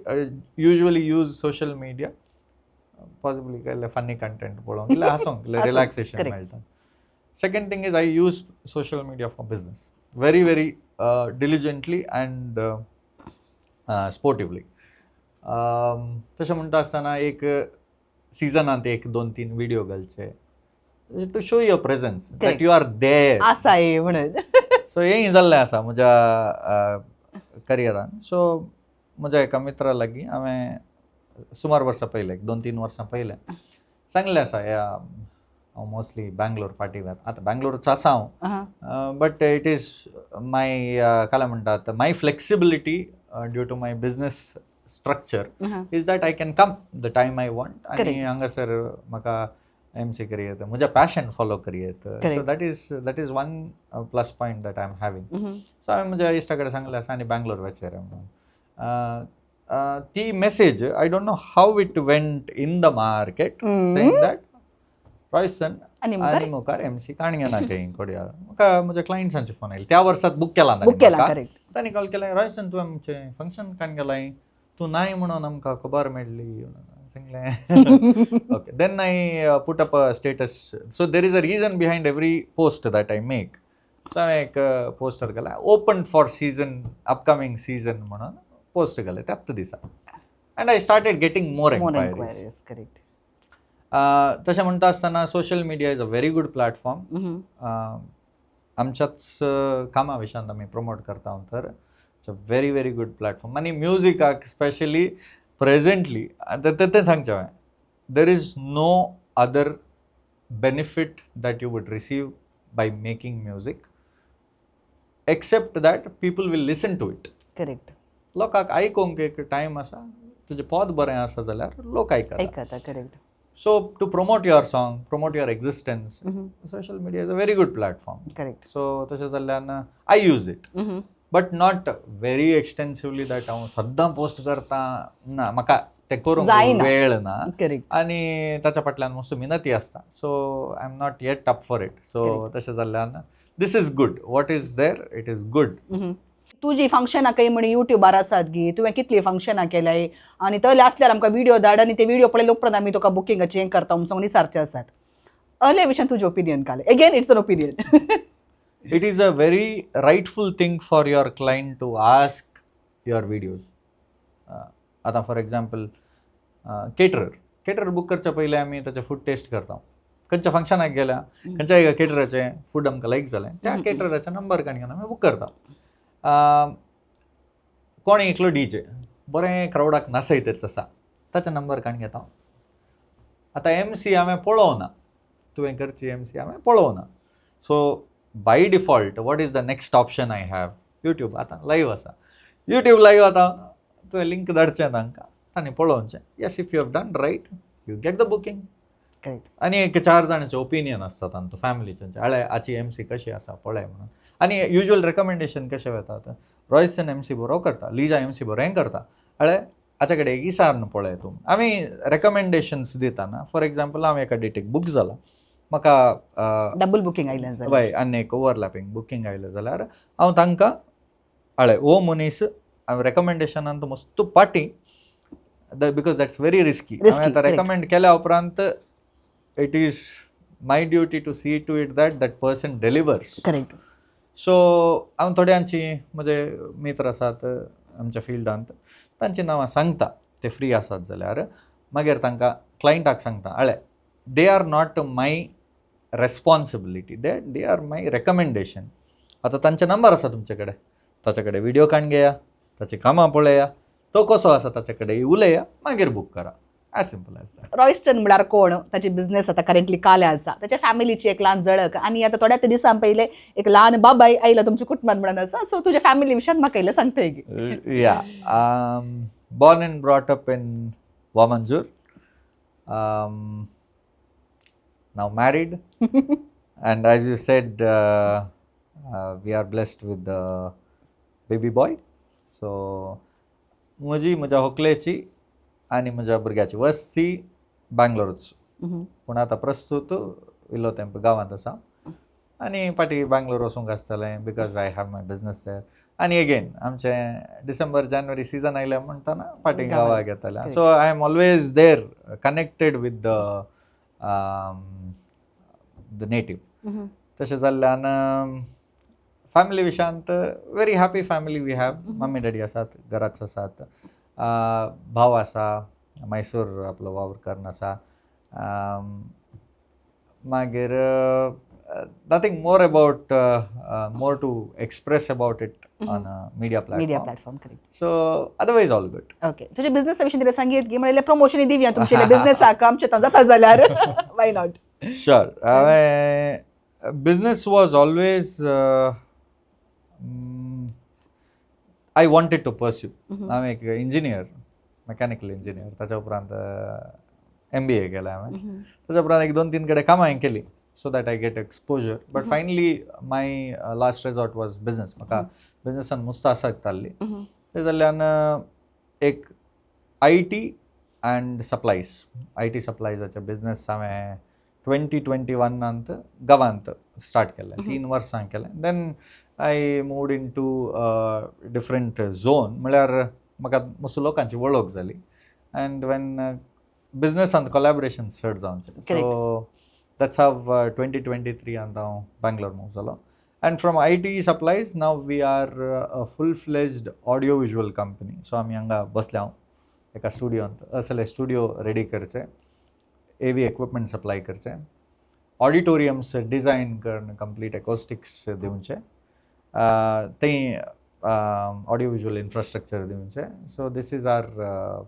usually use social media possibly कसलें फनी कंटेंट पळोवंक, इल्लें हांसोंक, इल्लें हांसोंक, रिलॅक्सेशन मेळटा. Second thing is I use social media for business very, very diligently and sportively. तशें म्हणटा आसतना एक सिजनांत एक दोन तीन विडियो घालचे to show your presence that you are there. आसा हे म्हणून. सो हें जाल्लें आसा म्हज्या करियरान. सो म्हज्या एका मित्रा लागीं हांवें सुमार वर्सां पयलें, एक 2-3 वर्सां पयलें सांगलें आसा, ह्या हांव मोस्टली बँगलोर पार्टी वता. आतां बँगलोरच आसा हांव, बट it is my, काय म्हणटात, my flexibility due to my business structure is that I can come the time I want आनी हांगासर म्हाका एम सी करी येता, म्हज्या पॅशन फॉलो करी येता. So that is one plus point that I am having. So हांवें म्हज्या इश्टा कडेन सांगलें आसा आनी बँगलोर वचचें रे म्हणून. ती message, I don't know how it went in the market, saying that Royson आनी मुखार? आनी मुखार एम सी काणगे ना खंय कोडयार. म्हाका म्हज्या क्लायंट्सांचे फोन आयले. त्या वर्सात बूक केला. बूक केला, करेक्ट. तांणी कॉल केलें, रॉयसन, तुवें आमचें फंक्शन काण गेलाय, तूं नाय म्हणून आमकां खबर मेळ्ळी. सांगलें, okay. Then I put up a status. So there is a reason behind every post that I make. So हांवें एक पोस्टर घालें, open for season, upcoming season म्हणून पोस्ट घालें त्याच दिसा, and I started getting more more enquiries. Enquiries, correct. तशें म्हणटा आसतना, social media is a very good platform. आमच्याच कामा विशयांत आमी प्रमोट करता तर it's a very, very good platform. आनी म्युजिकाक स्पेशली प्रेजेंटली आतां तें सांगचें हांवें, there is no other benefit that you would receive by making music except that people will listen to it. Correct लोकांक आयकूंक एक टायम आसा. तुजें पद बरें आसा जाल्यार लोक आयकता. आयकता, correct. So to promote your song, promote your existence, social media is a very good platform. Correct so तशें जाल्ल्यान I use it, but not very extensively that हांव सद्दां पोस्ट करता. ना, म्हाका तें करूंक जायना. वेळ ना करेक्ट आनी ताच्या फाटल्यान मस्त मिनती आसता, so I am not yet up for it. So तशें जाल्ल्यान this is good. What is there, it is good. तुजी फंक्शनां काही म्हण युट्यूबार आसात गी? तुवें कितली फंक्शनां केल्याय आनी तसले आसल्यार आमकां व्हिडियो धाड आनी ते व्हिडियो पळयले उपरांत आमी तुका बुकिंगाचें हें करता म्हणून सांगून विचारचे आसात. अहले विशयान तुजें ओपिनियन काल, again it's an opinion. It is a very rightful thing for your client to ask your videos. आतां for example, caterer, caterer book करच्या पयलीं आमी ताचें फूड टेस्ट करता. खंयच्या फंक्शनाक गेल्या, खंयच्या एका केटराचें फूड आमकां लायक जालें, त्या केटराचें नंबर काडून घेवन आमी बूक करता. कोण एकलो डी जे बरें क्रावडाक नासयतच आसा, ताचें नंबर काडून घेता. आतां एम सी हांवें पळोवना, तुवें करची एम सी हांवें पळोवना. So by default, what is the next option I have? YouTube. आतां लायव्ह आसा, युट्यूब लायव्ह. आतां तुवें लिंक धाडचें तांकां, तांणी पळोवचें. Yes, if you have done right, you get the booking. Correct आनी एक चार जाणांचे ओपिनियन आसता तांतू, फॅमिलीचे, आळे हाची एम सी कशी आसा पळय म्हणून. आनी युज्युअल रेकमेंडेशन कशें वतात, रॉयसन एम सी बरो करता, लिजा एम सी बरें करता, आळे हाच्या कडेन एक विचारून पळय तूं. आमी रेकमेंडेशन्स दिताना, फॉर एग्जाम्पल, हांव एका डेटीक बूक जाला, म्हाका डबल बुकिंग आयलें जाल्यार? वय, आनी एक ओवरलॅपिंग बुकींग आयलें जाल्यार हांव तांकां, आळे हो मनीस हांव रेकमेंडेशनान तो मस्त पाटी, because that's very risky. Risky, हांवें आतां रेकमेंड केल्या उपरांत it is my duty to see to it that that person delivers. Correct so हांव थोड्यांची, म्हजे मित्र आसात आमच्या फिल्डांत, तांची नांवां सांगता. ते फ्री आसात जाल्यार मागीर तांकां क्लायंटाक सांगता, आळे they are not my responsibility, they are my recommendation. आतां तांचे नंबर आसा तुमचे कडेन, ताचे कडेन व्हिडियो काडून घेया, ताची कामां पळया, तो कसो आसा ताचे कडेन उलया, मागीर बूक करा. As simple as that. Royston म्हळ्यार कोण, ताची बिझनेस आतां करंटली काल्या आसा, ताच्या फॅमिलीची एक ल्हान झळक आनी आतां थोड्या दिसां पयले एक ल्हान बाबाय आयला तुमच्या कुटुंबात म्हणून आसा. सो तुज्या फॅमिली विशयान म्हाका इल्लें सांगता गी? Yeah, born and brought up in Vamanjur. Now married, and as you said, we are blessed with the baby boy. So, म्हजी, म्हज्या होकलेची आनी म्हज्या भुरग्याची वस्ती बँगलोरूच, पूण आतां प्रस्तूत इल्लो तेंप गांवांत आसा आनी फाटीं बँगलोर वचूंक आसतलें because I have my business there. आनी एगेन आमचें डिसेंबर जानेवारी सिजन आयलें म्हणटना फाटीं गांवांत. गांवाक येतालें. So I am always there, connected with the native. तशें जाल्ल्यान फॅमिली विशयांत very happy family we have. Mummy daddy आसात, घराच आसात, भाव आसा, मैसूर आपलो वावर करून आसा. मागीर nothing more about, more to express about it on media media platform. Platform, correct. So otherwise all good. Okay, तुझ्या बिझनेस विशीं कितें सांगीत की म्हणल्यार प्रमोशन दिवया तुमचे बिझनेसाक आमचे जाता जाल्यार, why not? Sure. Business was always I wanted to pursue. हांव एक इंजिनियर, मेकॅनिकल इंजिनियर. ताच्या उपरांत एमबीए केलें हांवें. ताच्या उपरांत एक दोन तीन कडेन कामां केली so that I get exposure, but finally my last resort was business. म्हाका बिझनसान मस्त आसक्त आहली. ते जाल्ल्यान एक IT and supplies, IT सप्लायजाचे business हांवें 2021नांत गांवांत स्टार्ट केलें. 3 वर्सां केलें. Then I moved into different zone, म्हळ्यार म्हाका मस्त लोकांची वळख जाली and when बिजनसांत कोलॅबरेशन चड जावचें. So that's how 2023 आंत हांव बँगलोर मूव जालो and from IT supplies now we are a full fledged audio visual company. So आमी हांगा बसल्या हांव एका स्टुडियोंत, असले स्टुडियो रेडी करचे, ए व्ही इक्विपमेंट सप्लाय करचे, ऑडिटोरियम्स डिझायन करून कंप्लीट एकॉस्टिक्स दिवचे, थंय ऑडियो विज्युअल इन्फ्रास्ट्रक्चर दिवचे. So this is our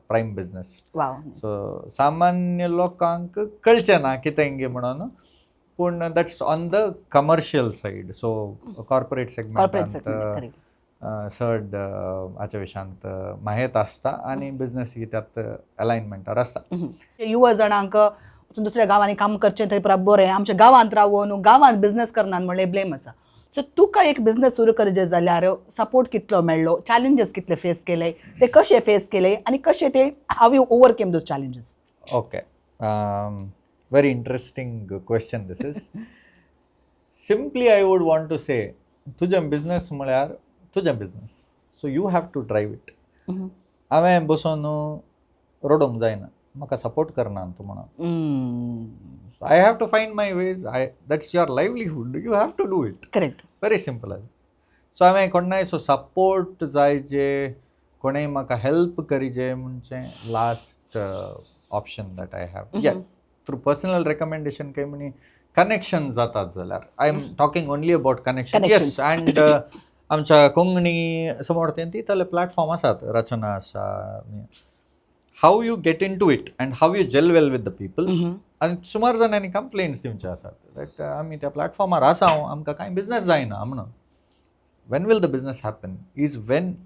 prime business. So सामान्य लोकांक कळचें ना कितें गे म्हणून, पूण that's on the commercial side. So corporate corporate सेगमेंटांत correct चड हाच्या विशयांत माहेत आसता आनी बिजनस कित्यात अलायनमेंटार आसता. युवा जाणांक वचून दुसऱ्या गांवांनी काम करचें थंय परत बरें, आमच्या गांवांत रावन गांवांत बिझनस करनात म्हणलें ब्लेम आसा. सो तुका एक बिझनस सुरू करचें जाल्यार सपोर्ट कितलो मेळ्ळो, चॅलेंजीस कितले फेस केले, ते कशे फेस केले आनी कशे ते, how you overcame those challenges? Okay, very interesting question this is. Simply I would want to say, तुजें बिजनस म्हळ्यार तुजें business, so you have to drive it. हांवें बसून रडोवंक जायना म्हाका सपोर्ट करना तूं म्हणून. I have to find my ways. I that's your livelihood, you have to do it. Correct very simple आसा. सो हांवें कोणायसो सपोर्ट जाय जे, कोणेय म्हाका हेल्प करिजे म्हणचें last option that I have. Yeah, through personal recommendation काय म्हणी कनेक्शन जातात जाल्यार, I am talking only about connection, yes. And आमच्या कोंकणी समोर तितले प्लॅटफॉर्म आसात, रचना आसा. How you get into it and how you gel well with the people. आनी सुमार जाणांनी कंप्लेंट्स दिवचे आसात that आमी त्या प्लॅटफॉर्मार आसा, आमकां कांय बिजनस जायना म्हणून. When will the business happen is when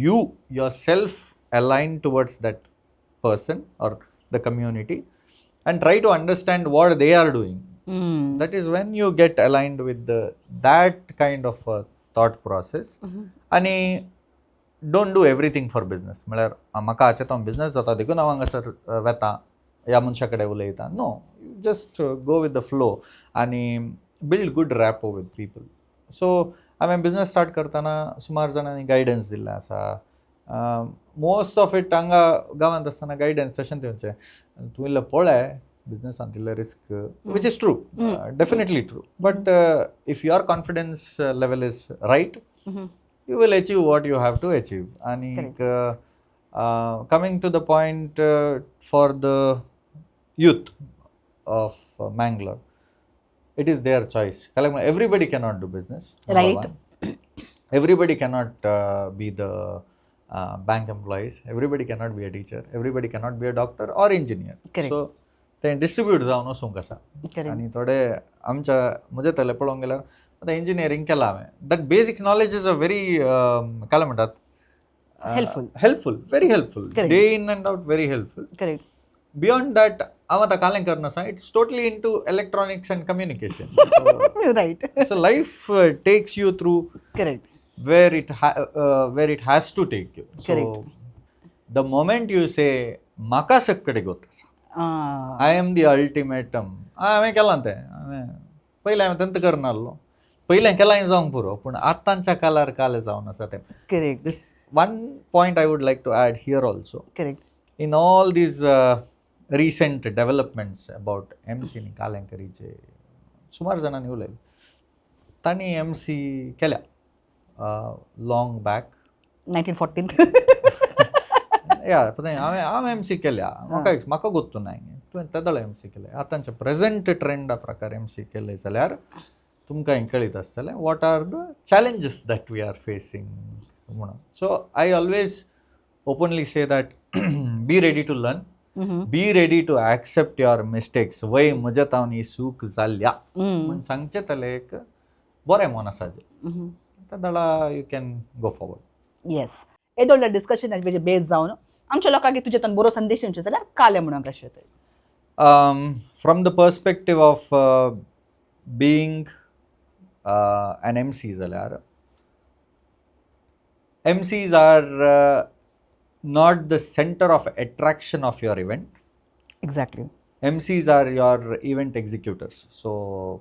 you yourself align towards that person or the community and try to understand what they are doing. That is when you get aligned with that kind of a thought process. आणि don't do everything for business. म्हळ्यार म्हाका हाचे तो बिझनस जाता देखून हांव हांगासर वेता, ह्या मनशा कडेन उलयता. No, just go with the flow आनी build good rapport with people. So हांवें बिझनस स्टार्ट करतना सुमार जाणांनी गायडन्स दिल्लें आसा. मोस्ट ऑफ it हांगा गांवांत आसतना गायडन्स तशें दिवचें, तूं इल्लें पळय, बिझनसांत इल्लें risk, which is true, definitely true, but if your confidence level is right, you will achieve what you have to achieve. And coming to the point, for the youth of Mangalore, it is their choice. Everybody cannot do business, number one. Everybody cannot be the bank employees. Everybody cannot be a teacher. Everybody cannot be a doctor or engineer. Correct. So ते डिस्ट्रिब्यूट जावन वचूंक आसा. Correct. आनी थोडे आमच्या म्हज्या तले पळोवंक गेल्यार आतां इंजिनियरींग केलां हांवें, that basic knowledge is a very, काय म्हणटात, Helpful. Helpful, very helpful. Correct. Day in and out very helpful. Correct beyond that हांव आतां कालें करना आसा, it's totally into electronics and communication. Right So life takes you through correct where it has to take you. So Correct. The moment you say म्हाका सगळे गोत आसा, I am the ultimatum, हांवें केलां तें. हांवें पयलें, हांवें तेंत करनासलो, पयलें केलां जावंक पुरो, पूण आतांच्या कालार कालें जावन आसा तें. Correct this one point I would like to add here also. Correct in all these recent developments about MC नी कालें करीचे, सुमार जाणांनी उलयलें, तांणी एमसी केल्या long back. 1914. या, हांवें हांव एमसी केल्या, म्हाका म्हाका गोत्तू ना, तुवें तेदोळ एमसी केल्या. आतांच्या प्रेझेंट ट्रेंडा प्रकार एमसी केले जाल्यार तुमकां हें कळीत आसतलें what are the challenges that we are facing म्हणून. So I always openly say that be ready to learn, be ready to accept your mistakes. वय म्हज्या तावन ही चूक जाल्या म्हूण सांगचें तले एक बरें मन आसाचें, तेदळा you can go forward. Yes, येदोळ्या डिस्कशन बेस जावन आमच्या लोकांक तुजे बरो संदेश दिवचे जाल्यार कालें म्हणून कशें तर? From the perspective of being an MC जाल्यार, MCs are not the center of attraction of your event. Exactly MCs are your event executors. So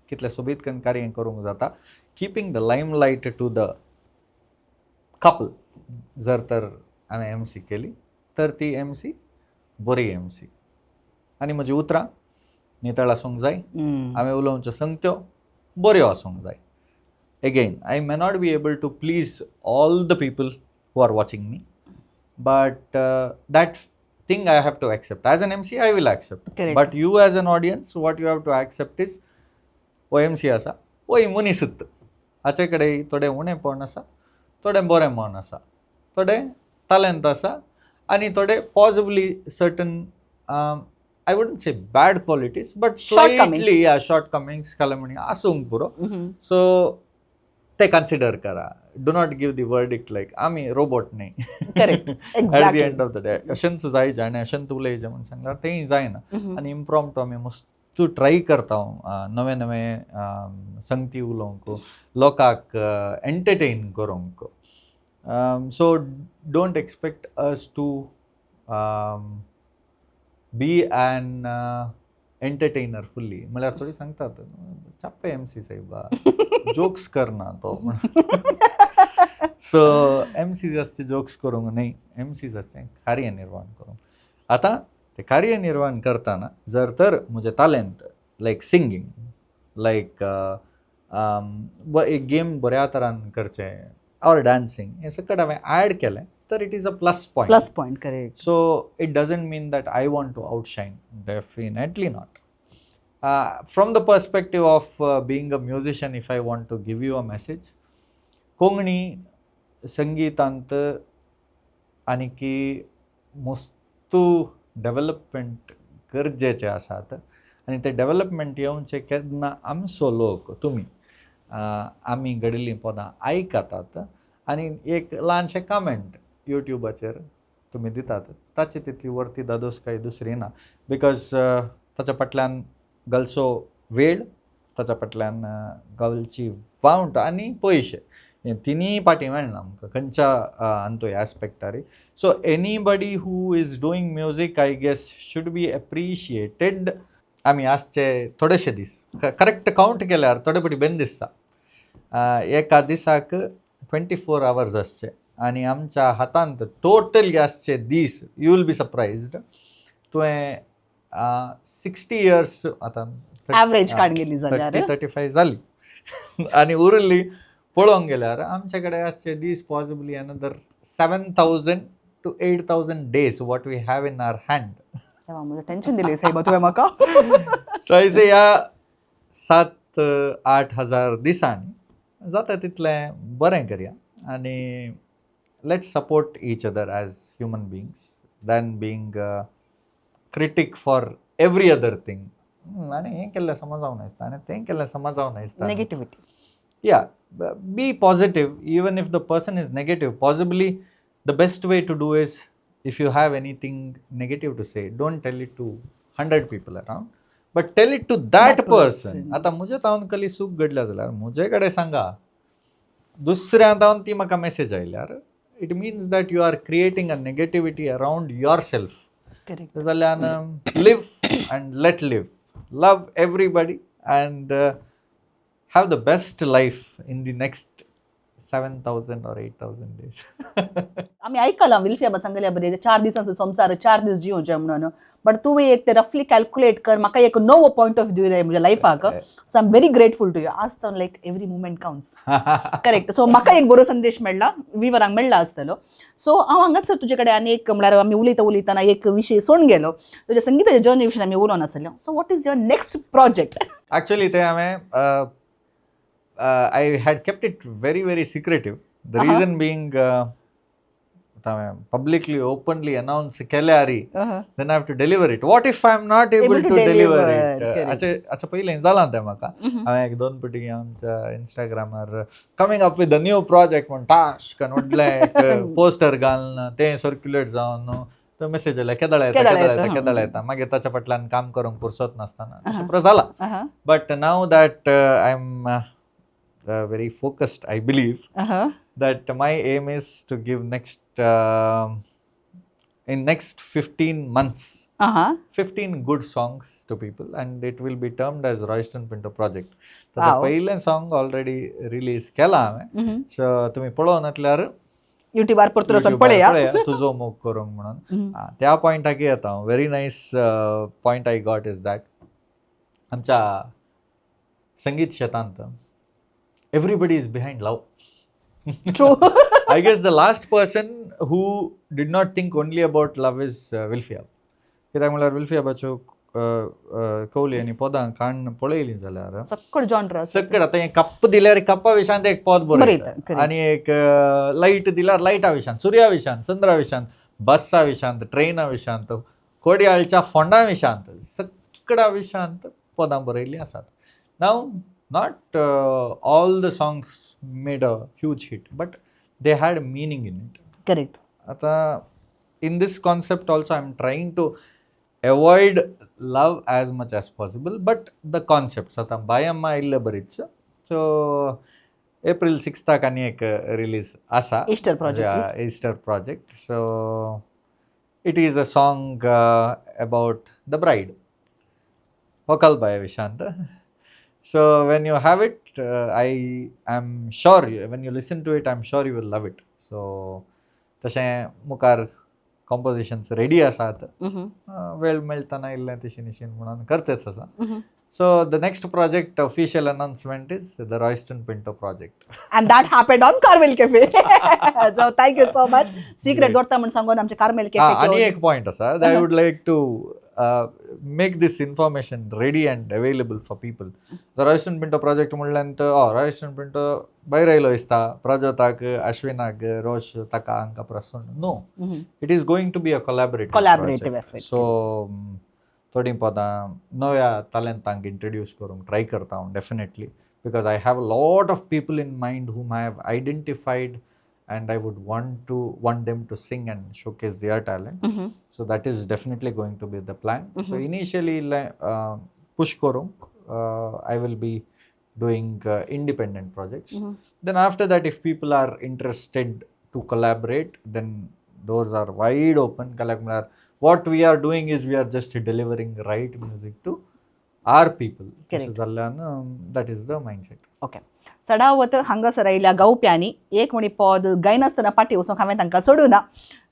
कितले सोबीत करून कार्य करूंक जाता, keeping the limelight to the couple. जर तर हांवें एमसी केली तर ती एमसी बरी एमसी. आनी म्हजी उतरां नितळ आसूंक जाय, हांवें उलोवच्यो संगत्यो बऱ्यो आसूंक जाय. Again, I may not be able to please all the people who are watching me, but that thing I have to accept. As an MC, I will accept. Correct. But you as an audience, what you have to accept is, हो एमसी आसा, हो मनीसूच, हाचे कडेन थोडें उणेपण आसा, थोडें बरेंपण आसा, थोडें तालेंत आसा आनी थोडे possibly certain, I wouldn't say bad qualities, but shortcomings. Slightly या शॉर्ट कमिंग्स म्हणी आसूंक पुरो. सो ते कन्सिडर करा. Do not give the verdict like आमी रोबोट न्ही. Correct at the end of the day अशेंच जायचें आनी अशेंच उलयचें म्हूण सांगल्यार तेंय जायना. आनी इम्प्रॉम्प्टू आमी मस्त ट्राय करता नवे नवे संगती उलोवंक, लोकांक एंटरटेन करूंक. So don't expect us to be an entertainer fully. म्हळ्यार थोडी सांगतात, चाप्पे एमसी साहेबा, जोक्स करना तो म्हण. सो एमसी जास्त जोक्स करूंक न्ही, एमसी जास्त कार्य निर्माण करूंक. आतां ते कार्य निर्माण करतना जर तर म्हजें तालेंत लायक सिंगींग, लायक एक गेम बऱ्या तरान करचें ऑर डान्सींग, हें सकट हांवें ऍड केलें तर it is a plus point. Plus point, correct. So it doesn't mean that I want to outshine, definitely not. From the perspective of being a musician, if I want to give you a message, Konkani संगीतांत आनीकी मस्तू डेवलपमेंट गरजेचें आसात आनी तें डेवलपमेंट येवचें केन्ना आमचो लोक, तुमी आमी घडिल्लीं पदां आयकतात आनी एक ल्हानशें कमेंट युट्यूबाचेर तुमी दितात, ताची तितली वर्ती दादोसकाय दुसरी ना, because ताच्या फाटल्यान घालचो वेळ, ताच्या फाटल्यान घालची वावंट आनी पयशे, हे तिनूय पाटी मेळना आमकां खंयच्या अंतूय एस्पेक्टार. So anybody who is doing music, I guess, should be appreciated. आमी आसचे थोडेशे दीस करेक्ट कावंट केल्यार थोडे फावटी बेन दिसता. एका दिसाक 24 आवर्स आसचे आनी आमच्या हातांत टोटल आसचे दीस, you will be surprised, तुवें 60 इयर्स आतां Average काडून गेली जाल्यार. 30 35 जाली आनी उरिल्ली पळोवंक गेल्यार आमचे कडेन आसचे दीस possibly another 7,000 to 8,000 days what we have in our hand. तेव्हा म्हजें टेन्शन दिलें साहेबा तुवें म्हाका. सो आयज ह्या 7-8 हजार दिसांनी जाता तितलें बरें करया आनी let support each other as human beings than being critic for every other thing. आनी हें केल्लें समजावं दिसता आनी तें केल्लें समजावं दिसता. Negativity. Yeah, be positive even if the person is negative. Possibly the best way to do is, if you have anything negative to say, don't tell it to 100 people around, but tell it to that, That person. person. आतां म्हजे तावन कली चूक घडल्या जाल्यार म्हजे कडेन सांगा. दुसऱ्या तावन ती म्हाका मेसेज आयल्यार it means that you are creating a negativity around yourself. Correct जाल्यार live and let live, love everybody and have the best life in the next 7,000 or 8,000 days. आमी आयकलां विल्फी सांगल्या बरें, 4 दिसांचो संवसार, 4 दीस जिवचे म्हणून, बट तुवें एक ते रफली कॅल्क्युलेट कर म्हाका एक नवो पॉयंट ऑफ व्यू म्हज्या लायफाक. So I am very grateful to you. आज तर like every moment counts, correct? So म्हाका एक बरो संदेश मेळ्ळा, विवरांक मेळ्ळा आसतलो. सो हांव हांगासर तुजे कडेन आनी एक, म्हळ्यार आमी उलयता उलयतना एक विशय सोडून गेलो. तुज्या संगिताच्या जर्नी विशीं आमी उलोवन आसले. So what is your next project? Actually, ते हांवें I had kept it very very secretive. The reason being, हांवें पब्लिकली ओपनली अनाउन्स केल्यार then I have to deliver it. What if I am not able Able to to deliver deliver, it? Correct. हाचे हाचे पयलीं जालां तें म्हाका. हांवें एक दोन फावटी आमच्या इंस्टाग्रामार coming up with a new project म्हण टाश करून व्हडलें एक पोस्टर घालून तें सर्क्युलेट जावन तो मेसेज आयला, केदळ येता, केदळ केदळ येता, येता, केदळ येता. मागीर ताच्या फाटल्यान काम करूंक पुरसत नासतना अशें पुरो जाला. But now that I am very focused, I believe that my aim is to give next in next 15 months 15 good songs to people, and it will be termed as Royston Pinto project. ताचें पयलें सॉंग ऑलरेडी रिलीज केलां हांवें. सो तुमी पळोवन नासल्यार युट्यूबार परतून वचून पळया. तुजो मोग करूंक म्हणून. आं, त्या पॉयंटाक येता हांव. Very nice point I got is that आमच्या संगीत शेतांत everybody is behind love. True. I guess the last person who did not think only about love is विल्फियाब. कित्याक म्हणल्यार विल्फियाबाच्यो कवली आनी पदां काण पळयलीं जाल्यार सक्कड जॉनर. सकड आतां हें कप्प दिल्यार कप्पा विशांत एक पद बरयता, बरयता आनी एक लायट दिल्यार लायटा विशांत, सुर्या विशांत, चंद्रा विशांत, बस्सा विशांत, ट्रेना विशांत, कोडयाळच्या फोंडा विशांत, सगळ्या विशांत पदां बरयल्लीं आसात. Now not all the songs made a huge hit, but they had meaning in it. आतां in this concept also I am trying to avoid love as much as possible, but the concepts आतां बायम्मा आयिल्ले बरीच. सो एप्रील 6थाक आनी एक रिलीज आसा. Easter project. Easter project. So it is a song about the bride, होकल bye Vishant. So when you have it, I am sure when you listen to it, I am sure you will love it. So तशें मुखार कॉम्पोजिशन्स रेडी आसात. वेळ मेळटना इल्लें तशें निशीन म्हणून करचेच आसा. So the next project official announcement is the Royston Pinto project. And that happened on Carmel Cafe. So thank you so much. Secret Great. दवरता म्हण सांगून आमचे कार्मेल कॅफे. आनी एक पॉयंट आसा, I would like to make this information ready and available for people. The Royston Pinto project म्हणल्यान रॉयस्टन पिंटो भायर आयलो दिसता, प्रजोताक, अश्विनाक, रोश ताका हांकां प्रसून. No, it is going to be a collaborative Collaborative effort. So थोडीं पदां नव्या तालेंतांक इंट्रोड्यूस करूंक ट्राय करता हांव definitely, because I have a lot of people in mind whom I have identified and I would want them to sing and showcase their talent. So that is definitely going to be the plan. So initially push करूंक I will be doing independent projects. Then after that, if people are interested to collaborate, then doors are wide open. कल्याक म्हळ्यार what we are doing is we are just delivering right music to our people. Correct. जाल्ल्यान that is the mindset. Okay, चडावत हांगासर आयिल्ल्या गावप्यांनी एक म्हणी पद गायनासतना पाटी वचूंक हांवें तांकां सोडूना. ना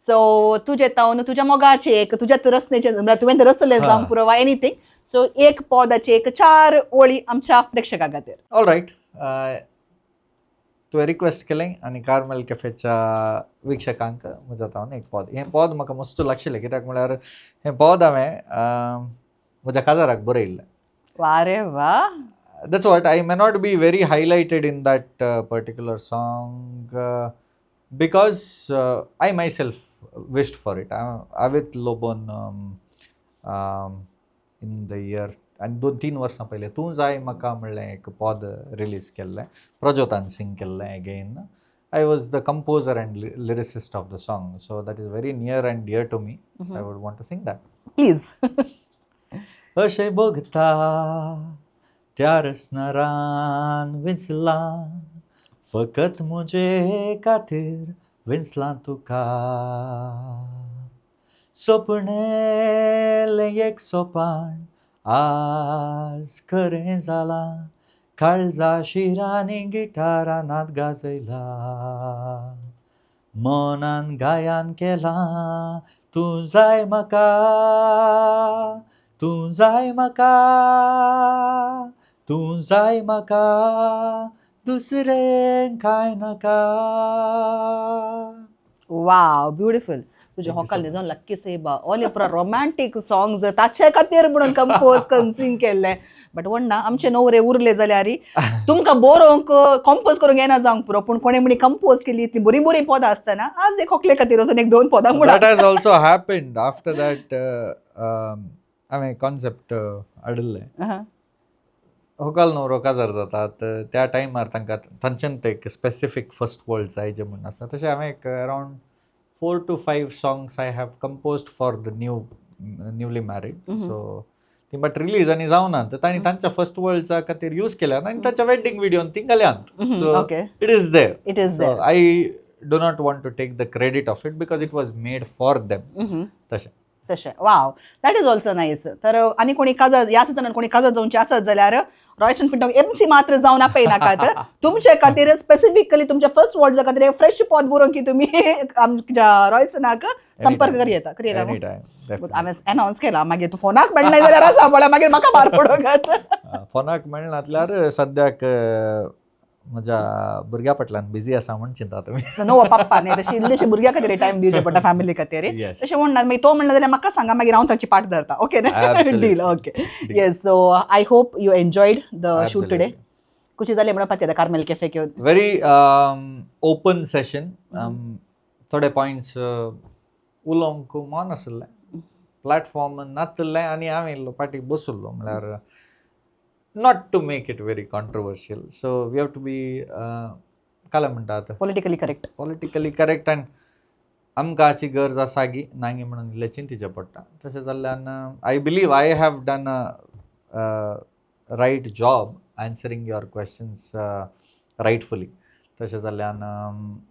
सो तुजे तावन तुज्या मोगाचे एक तुज्या रचनेचे, म्हळ्यार तुवें रचलें जावंक पुरो वा एनीथींग, सो एक पदाचे एक चार ओळी आमच्या प्रेक्षकां खातीर. ऑल रायट, तुवें रिक्वेस्ट केलें आनी कार्मेल कॅफेच्या वीक्षकांक म्हज्या तावन एक पद. हें पद म्हाका मस्त लागशिल्लें, कित्याक म्हळ्यार हें पद हांवें म्हज्या काजाराक बरयल्लें. वा रे वा. That's what, I may not be very highlighted in that particular song because I myself wished for it. Avit Lobon in the year आनी 2-3 वर्सां पयलें तूं जाय म्हाका म्हणलें एक पद रिलीज केल्लें, प्रजोतान सिंग केल्लें. Again, I was the composer and lyricist of the song, so that is very near and dear to me. I would want to sing that. Please. अशें भोगता त्या रसनरान विंचलां, फकत म्हजे खातीर विंचलां तुका. सपनेलें एक सोपान आज खरें जालां, काळजा शिरांनी गिटारान गाजयला, मनान गायन केलां, तूं जाय म्हाका, तूं जाय म्हाका, तूं जाय म्हाका, दुसरें कांय नाका. वाव, ब्युटिफूल. तुझ्या Thank you so होकाल जावन much. Lucky सेबा ओले पुरा रोमॅन्टीक सॉंग्स ताचे खातीर म्हणून कंपोज कन्सिंग केल्ले. बट वण्णा आमचे नवरे उरले जाल्यार तुमकां बरोवंक कंपोज करूंक येना जावंक पुरो, पूण कोणे म्हणी कंपोज केली इतली बरीं बरीं पदां आसतना आज एक होकले खातीर वचून एक दोन पदां म्हणा. That has also happened after that. हांवें कॉन्सेप्ट हाडिल्लें, होकाल न्हवरो काजार जातात त्या टायमार तांकां तांच्यान ते एक स्पेसिफीक फर्स्ट वर्ड जाय जे म्हूण आसा. तशें हांवें एक around 4 to 5 songs I have composed for the newly married. So ती बट रिलीज आनी जावना, तर तांणी तांच्या फर्स्ट वर्ल्डच्या खातीर यूज केल्यात आनी तांच्या वेडिंग विडियोन ती घाल्यात. So it is there. It is So I do not want to take the credit of it because it was made for them. तशें. तशें. Wow, that is also nice. तर आनी कोणी काजार ह्या सिजनान कोणी काजार जावचे आसत जाल्यार रॉयस्टन पिंटो एमसी मात्र जावन आपयनाकात, तुमचे खातीर स्पेसिफिकली तुमच्या फर्स्ट वॉर्डा खातीर फ्रेश पद बरोवन की तुमी आमच्या रॉयस्टनाक संपर्क करयेता करयेता. Any time. हांवें अनावन्स केला, मागीर तूं फोनाक मेळना जाल्यार आसा पळय मागीर म्हाका मार पडोंक. फोनाक मेळनातल्यार सद्याक म्हज्या भुरग्या फाटल्यान बिजी आसा म्हूण चिंता तुमी. नो पप्पा न्ही, तशी इल्लेशे भुरग्या खातीर टायम दिवचे पडटा, फॅमिली खातीर. Yes. तशें म्हणना, मागीर तो म्हणलें जाल्यार म्हाका सांगा, मागीर हांव ताची पाट धरता, ओके ना? Absolutely. Deal, okay. Yes, so I hope you enjoyed the shoot today. खुशी जाली म्हणून पातयेता कार्मेल कॅफे घेवन. Very open Seshan. थोडे पॉयंट्स उलोवंक मन आशिल्लें, प्लॅटफॉर्म नातिल्लें आनी हांवें इल्लो फाटीं बशिल्लो, म्हळ्यार not to make it very controversial, so we have to be काल म्हणटात politically correct. Politically correct and आमकां हाची गरज आसा गी नांगी म्हणून इल्लें चिंतिचें पडटा. तशें जाल्ल्यान I believe I have done a right job answering your questions rightfully. तशें जाल्ल्यान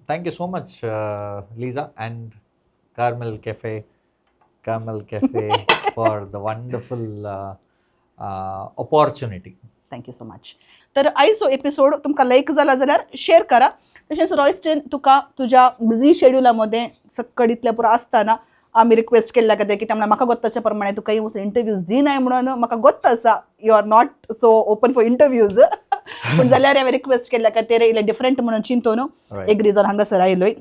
thank you so much, Liza and Carmel Cafe for the wonderful opportunity. Thank you so much. तर आयचो एपिसोड तुमकां लायक जाला जाल्यार शेअर करा. तशेंच रॉयस्टन, तुका तुज्या बिजी शेड्युला मदें सक्कड इतलें पुरो आसतना आमी रिक्वेस्ट केल्ल्या खातीर, कित्याक म्हणल्यार म्हाका गोत्ताच्या प्रमाणे तुका इंटरव्यूज दिनाय म्हणून म्हाका गोत्त आसा, you are not so open for interviews, पूण जाल्यार हांवें रिक्वेस्ट केल्ल्या खातीर इल्लें डिफरंट म्हणून चिंतून एग्री जावन हांगासर आयलोय.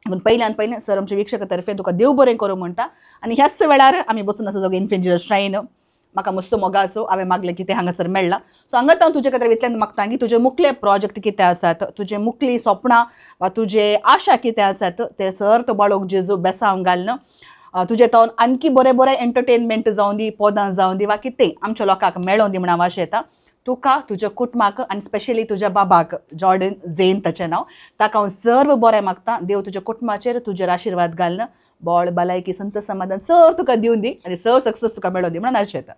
पूण पयल्यान पयलें सर, आमच्या वीक्षका तर्फे तुका देव बरें करूं म्हणटा. आनी ह्याच वेळार आमी बसून आसा जोग इन्फेंजियर श्रायन, म्हाका मस्त मोगाचो हांवें मागलें की तें हांगासर मेळ्ळां. सो हांगा हांव तुजे खातीर इतल्यान मागता की तुजे मुखले प्रोजेक्ट कितें आसात, तुजे मुखली सपनां वा तुजे आशा कितें आसात, ते सर तो बाळोक जेजू बेसांव घालून तुजे तावन आणखी बरें बरें एंटरटेनमेंट जावं दी, पदां जावं दी वा कितें आमच्या लोकांक मेळों दी म्हण हांव आशेतां. तुका, तुज्या कुटुंबाक आनी स्पेशली तुज्या बाबाक, जॉर्डन झेन ताचें नांव, ताका हांव सर्व बरें मागता. देव तुज्या कुटुंबाचेर तुजेर आशिर्वाद घालून बोळ, भलायकी, संत समाधान सर तुका दिवन दी आनी सर सक्सेस तुका मेळोन दी म्हणून आशेता.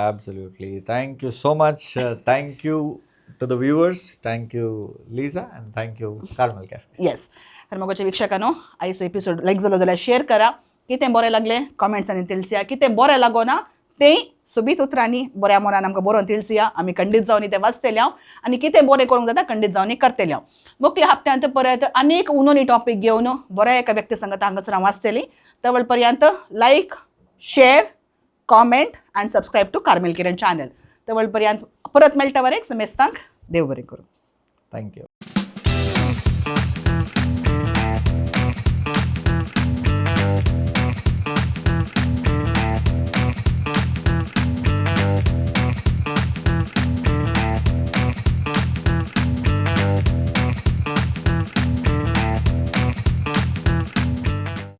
Absolutely. Thank you so much. Thank you to the viewers. Thank you, Lisa, and thank you, Carmel Cafe. Yes, तर मोगाच्या वीक्षकांनो, आयचो एपिसोड लायक जालो जाल्यार शेअर करा. कितें बरें लागलें कॉमेंट्सांनी तिळसिया, कितें बरें लागोना तें सोबीत उतरांनी बऱ्या मनान आमकां बरोवन तिळसिया, आमी खंडीत जावन तें वाचतले हांव आनी कितें बरें करूंक जाता खंडीत जावन करतले हांव. मुखल्या हप्त्यांत परत अनेक उनोनी टॉपीक घेवन बऱ्या एका व्यक्ती संगत हांगासर हांव वाचतली. तवळ पर्यंत like, share, comment and subscribe to Carmel Kiran channel. तवळ पर्यंत परत मेळटा वरेक समेस्तांक देव बरें करूं. Thank you.